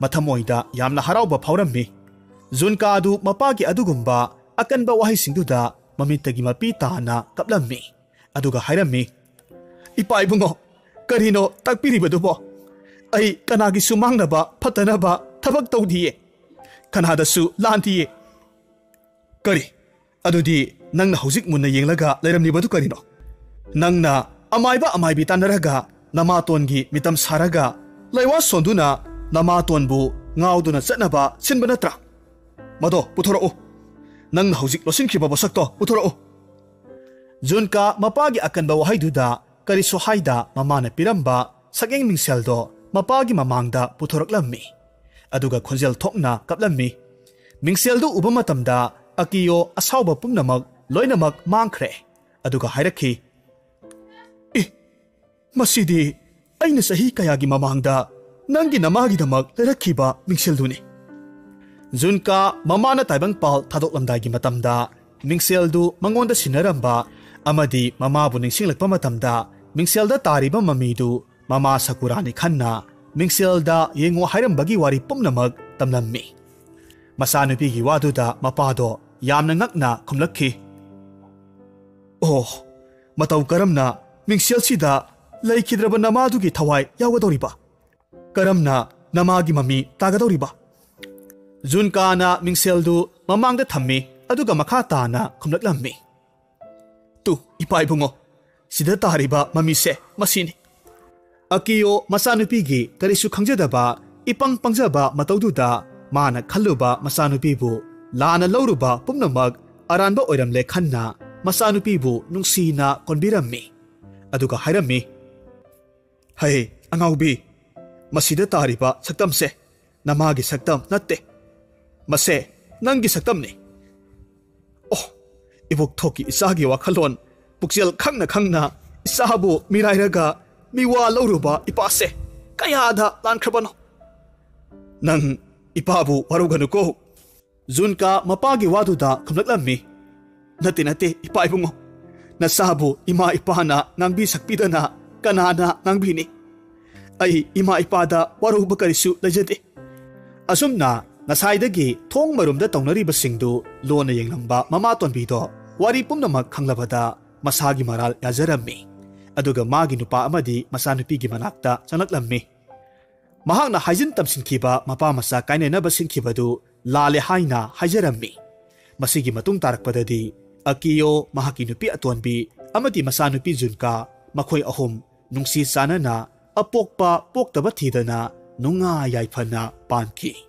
ꯃꯊꯃꯣꯏꯗ ꯌꯥꯝꯅ ꯍꯔꯥꯎꯕ ꯐꯥꯎꯔꯝꯃꯤ꯫ ꯖꯨꯟꯀꯥꯗꯨ ꯃꯄꯥꯒꯤ ꯑꯗꯨꯒꯨꯝꯕ ꯑꯀꯟꯕ ꯋꯥꯍꯩꯁꯤꯡꯗꯨꯗ ꯃꯃꯤꯠꯇꯒꯤ ꯃꯄꯤ ꯇꯥꯅ ꯀꯞꯂꯝꯃꯤ꯫ ꯑꯗꯨꯒ ꯍꯥꯏꯔꯝꯃꯤ, "ꯏꯄꯥ ꯏꯕꯨꯡꯉꯣ, ꯀꯔꯤꯅꯣ ꯇꯥꯛꯄꯤꯔꯤꯕꯗꯨꯕꯣ? ꯑꯩ ꯀꯅꯥꯒꯤꯁꯨ ꯃꯥꯡꯅꯕ ꯐꯠꯇꯅꯕ ꯊꯕꯛ ꯇꯧꯗꯤꯌꯦ꯫ ꯀꯅꯥꯗꯁꯨ ꯂꯥꯟꯗꯤꯌꯦ꯫" "ꯀꯔꯤ? ꯑꯗꯨꯗꯤ ꯅꯪꯅ ꯍꯧꯖꯤꯛ ꯃꯨꯟꯅ ꯌꯦꯡꯂꯒ ꯂꯩꯔꯝꯂꯤꯕꯗꯨ ꯀꯔꯤꯅꯣ? ꯅꯪꯅ ꯑꯃꯥꯏꯕ ꯑꯃꯥꯏꯕꯤ ꯇꯥꯟꯅꯔꯒ ꯅꯃꯥꯇꯣꯟꯒꯤ ꯃꯤꯇꯝ ꯁꯥꯔꯒ ꯂꯩꯋꯥ ꯁꯣꯟꯗꯨꯅ ꯅꯃꯥꯇꯣꯟꯕꯨ ꯉꯥꯎꯗꯨꯅ ꯆꯠꯅꯕ ꯁꯤꯟꯕ ꯅꯠꯇ꯭ꯔꯥ? ꯃꯗꯣ ꯄꯨꯊꯣꯔꯛꯎ꯫ ꯅꯪꯅ ꯍꯧꯖꯤꯛ ꯂꯣꯠꯁꯤꯟꯈꯤꯕ ꯄꯣꯠꯁꯛꯇꯣ ꯄꯨꯊꯣꯔꯛꯎ꯫" ꯖꯨꯟꯀꯥ ꯃꯄꯥꯒꯤ ꯑꯀꯟꯕ ꯋꯥꯍꯩꯗꯨꯗ ꯀꯔꯤꯁꯨ ꯍꯥꯏꯗ ꯃꯃꯥꯅ ꯄꯤꯔꯝꯕ ꯁꯛꯌꯦꯡ ꯃꯤꯡꯁꯦꯜꯗꯣ ꯃꯄꯥꯒꯤ ꯃꯃꯥꯡꯗ ꯄꯨꯊꯣꯔꯛꯂꯝꯃꯤ꯫ ꯑꯗꯨꯒ ꯈꯣꯟꯖꯦꯜ ꯊꯣꯛꯅ ꯀꯞꯂꯝꯃꯤ꯫ ꯃꯤꯡꯁꯦꯜꯗꯨ ꯎꯕ ꯃꯇꯝꯗ ꯑꯀꯤꯌꯣ ꯑꯁꯥꯎꯕ ꯄꯨꯝꯅꯃꯛ ꯂꯣꯏꯅꯃꯛ ꯃꯥꯡꯈ꯭ꯔꯦ꯫ ꯑꯗꯨꯒ ꯍꯥꯏꯔꯛꯈꯤ, "ꯏ, ꯃꯁꯤꯗꯤ ꯑꯩꯅ ꯆꯍꯤ ꯀꯌꯥꯒꯤ ꯃꯃꯥꯡꯗ ꯅꯪꯒꯤ ꯅꯃꯥꯒꯤꯗꯃꯛ ꯂꯩꯔꯛꯈꯤꯕ ꯃꯤꯡꯁꯦꯜꯗꯨꯅꯤ꯫" ꯖꯨꯟꯀꯥ ꯃꯃꯥꯅ ꯇꯥꯏꯕꯪꯄꯥꯜ ꯊꯥꯗꯣꯛꯂꯝꯗꯥꯏꯒꯤ ꯃꯇꯝꯗ ꯃꯤꯡꯁꯦꯜꯗꯨ ꯃꯉꯣꯟꯗ ꯁꯤꯟꯅꯔꯝꯕ ꯑꯃꯗꯤ ꯃꯃꯥꯕꯨ ꯅꯤꯡꯁꯤꯡꯂꯛꯄ ꯃꯇꯝꯗ ꯃꯤꯡꯁꯦꯜꯗ ꯇꯥꯔꯤꯕ ꯃꯃꯤꯗꯨ ꯃꯃꯥ ꯁꯀꯨꯔꯥꯅꯤ ꯈꯟꯅ ꯃꯤꯡꯁꯦꯜꯗ ꯌꯦꯡꯉꯨ ꯍꯥꯏꯔꯝꯕꯒꯤ ꯋꯥꯔꯤ ꯄꯨꯝꯅꯃꯛ ꯇꯝꯂꯝꯃꯤ꯫ ꯃꯆꯥꯅꯨꯄꯤꯒꯤ ꯋꯥꯗꯨꯗ ꯃꯄꯥꯗꯣ ꯌꯥꯝꯅ ꯉꯛꯅ ꯈꯨꯝꯂꯛꯈꯤ, "ꯑꯣ, ꯃꯇꯧ ꯀꯔꯝꯅ ꯃꯤꯡꯁꯦꯜꯁꯤꯗ ꯂꯩꯈꯤꯗ꯭ꯔꯕ ꯅꯃꯥꯗꯨꯒꯤ ꯊꯋꯥꯏ ꯌꯥꯎꯒꯗꯧꯔꯤꯕ? ꯀꯔꯝꯅ ꯅꯃꯥꯒꯤ ꯃꯃꯤ ꯇꯥꯒꯗꯧꯔꯤꯕ?" ꯖꯨꯟꯀꯥꯅ ꯃꯤꯡꯁꯦꯜꯗꯨ ꯃꯃꯥꯡꯗ ꯊꯝꯃꯤ, ꯑꯗꯨꯒ ꯃꯈꯥ ꯇꯥꯅ ꯈꯨꯝꯂꯛꯂꯝꯃꯤ, "ꯇꯨ, ꯏꯄꯥ ꯏꯕꯨꯡꯉꯣ, ꯁꯤꯗ ꯇꯥꯔꯤꯕ ꯃꯃꯤꯁꯦ ꯃꯁꯤꯅꯤ꯫" ꯑꯀꯤꯌꯣ ꯃꯆꯥꯅꯨꯄꯤꯒꯤ ꯀꯔꯤꯁꯨ ꯈꯪꯖꯗꯕ ꯏꯄꯪ ꯄꯪꯖꯕ ꯃꯇꯧꯗꯨꯗ ꯃꯥꯅ ꯈꯜꯂꯨꯕ ꯃꯆꯥꯅꯨꯄꯤꯕꯨ ꯂꯥꯟꯅ ꯂꯧꯔꯨꯕ ꯄꯨꯝꯅꯃꯛ ꯑꯔꯥꯟꯕ ꯑꯣꯏꯔꯝꯂꯦ ꯈꯟꯅ ꯃꯆꯥꯅꯨꯄꯤꯕꯨ ꯅꯨꯡꯁꯤꯅ ꯀꯣꯟꯕꯤꯔꯝꯃꯤ꯫ ꯑꯗꯨꯒ ꯍꯥꯏꯔꯝꯃꯤ, "ꯍꯩ, ꯑꯉꯥꯎꯕꯤ, ꯃꯁꯤꯗ ꯇꯥꯔꯤꯕ ꯁꯛꯇꯝꯁꯦ ꯅꯃꯥꯒꯤ ꯁꯛꯇꯝ ꯅꯠꯇꯦ꯫ ꯃꯁꯦ ꯅꯪꯒꯤ ꯁꯛꯇꯝꯅꯤ꯫ ꯑꯣ, ꯏꯕꯣꯛꯊꯣꯛꯀꯤ ꯏꯆꯥꯒꯤ ꯋꯥꯈꯜꯂꯣꯟ ꯄꯨꯛꯆꯦꯜ ꯈꯪꯅ ꯈꯪꯅ ꯏꯆꯥꯕꯨ ꯃꯤꯔꯥꯏꯔꯒ ꯃꯤꯋꯥ ꯂꯧꯔꯨꯕ ꯏꯄꯥꯁꯦ ꯀꯌꯥꯗ ꯂꯥꯟꯈ꯭ꯔꯕꯅꯣ? "ꯅꯪ ꯏꯄꯥꯕꯨ ꯋꯥꯔꯧꯒꯅꯨꯀꯣ꯫" ꯖꯨꯟꯀꯥ ꯃꯄꯥꯒꯤ ꯋꯥꯗꯨꯗ ꯈꯨꯝꯂꯛꯂꯝꯃꯤ꯫ "ꯅꯠꯇꯦ, ꯅꯠꯇꯦ, ꯏꯄꯥ ꯏꯕꯨꯡꯉꯣ꯫ ꯅꯁꯥꯕꯨ ꯏꯃꯥ ꯏꯄꯥꯅ ꯉꯥꯡꯕꯤ ꯁꯛꯄꯤꯗꯅ ꯀꯅꯥꯅ ꯉꯥꯡꯕꯤꯅꯤ? ꯑꯩ ꯏꯃꯥ ꯏꯄꯥꯗ ꯋꯥꯔꯧꯕ ꯀꯔꯤꯁꯨ ꯂꯩꯖꯗꯦ꯫" ꯑꯁꯨꯝꯅ ꯉꯁꯥꯏꯗꯒꯤ ꯊꯣꯡ ꯃꯔꯨꯝꯗ ꯇꯧꯅꯔꯤꯕꯁꯤꯡꯗꯨ ꯂꯣꯟꯅ ꯌꯦꯡꯂꯝꯕ ꯃꯃꯥꯇꯣꯟꯕꯤꯗꯣ ꯋꯥꯔꯤ ꯄꯨꯝꯅꯃꯛ ꯈꯪꯂꯕꯗ ꯃꯁꯥꯒꯤ ꯃꯔꯥꯜ ꯌꯥꯖꯔꯝꯃꯤ꯫ ꯑꯗꯨꯒ ꯃꯥꯒꯤ ꯅꯨꯄꯥ ꯑꯃꯗꯤ ꯃꯆꯥꯅꯨꯄꯤꯒꯤ ꯃꯅꯥꯛꯇ ꯆꯪꯂꯛꯂꯝꯃꯤ꯫ ꯃꯍꯥꯛꯅ ꯍꯥꯏꯖꯤꯟ ꯇꯝꯁꯤꯟꯈꯤꯕ ꯃꯄꯥ ꯃꯆꯥ ꯀꯥꯏꯅꯅꯕ ꯁꯤꯟꯈꯤꯕꯗꯨ ꯂꯥꯜꯂꯦ ꯍꯥꯏꯅ ꯍꯥꯏꯖꯔꯝꯃꯤ꯫ ꯃꯁꯤꯒꯤ ꯃꯇꯨꯡ ꯇꯥꯔꯛꯄꯗꯗꯤ ꯑꯀꯤꯌꯣ, ꯃꯍꯥꯛꯀꯤ ꯅꯨꯄꯤ ꯑꯇꯣꯟꯕꯤ ꯑꯃꯗꯤ ꯃꯆꯥꯅꯨꯄꯤ ꯖꯨꯟꯀꯥ, ꯃꯈꯣꯏ ꯑꯍꯨꯝ ꯅꯨꯡꯁꯤ ꯆꯥꯟꯅꯅ ꯑꯄꯣꯛꯄ ꯄꯣꯛꯇꯕ ꯊꯤꯗꯅ ꯅꯨꯡꯉꯥꯏ ꯌꯥꯏꯐꯅ ꯄꯥꯟꯈꯤ꯫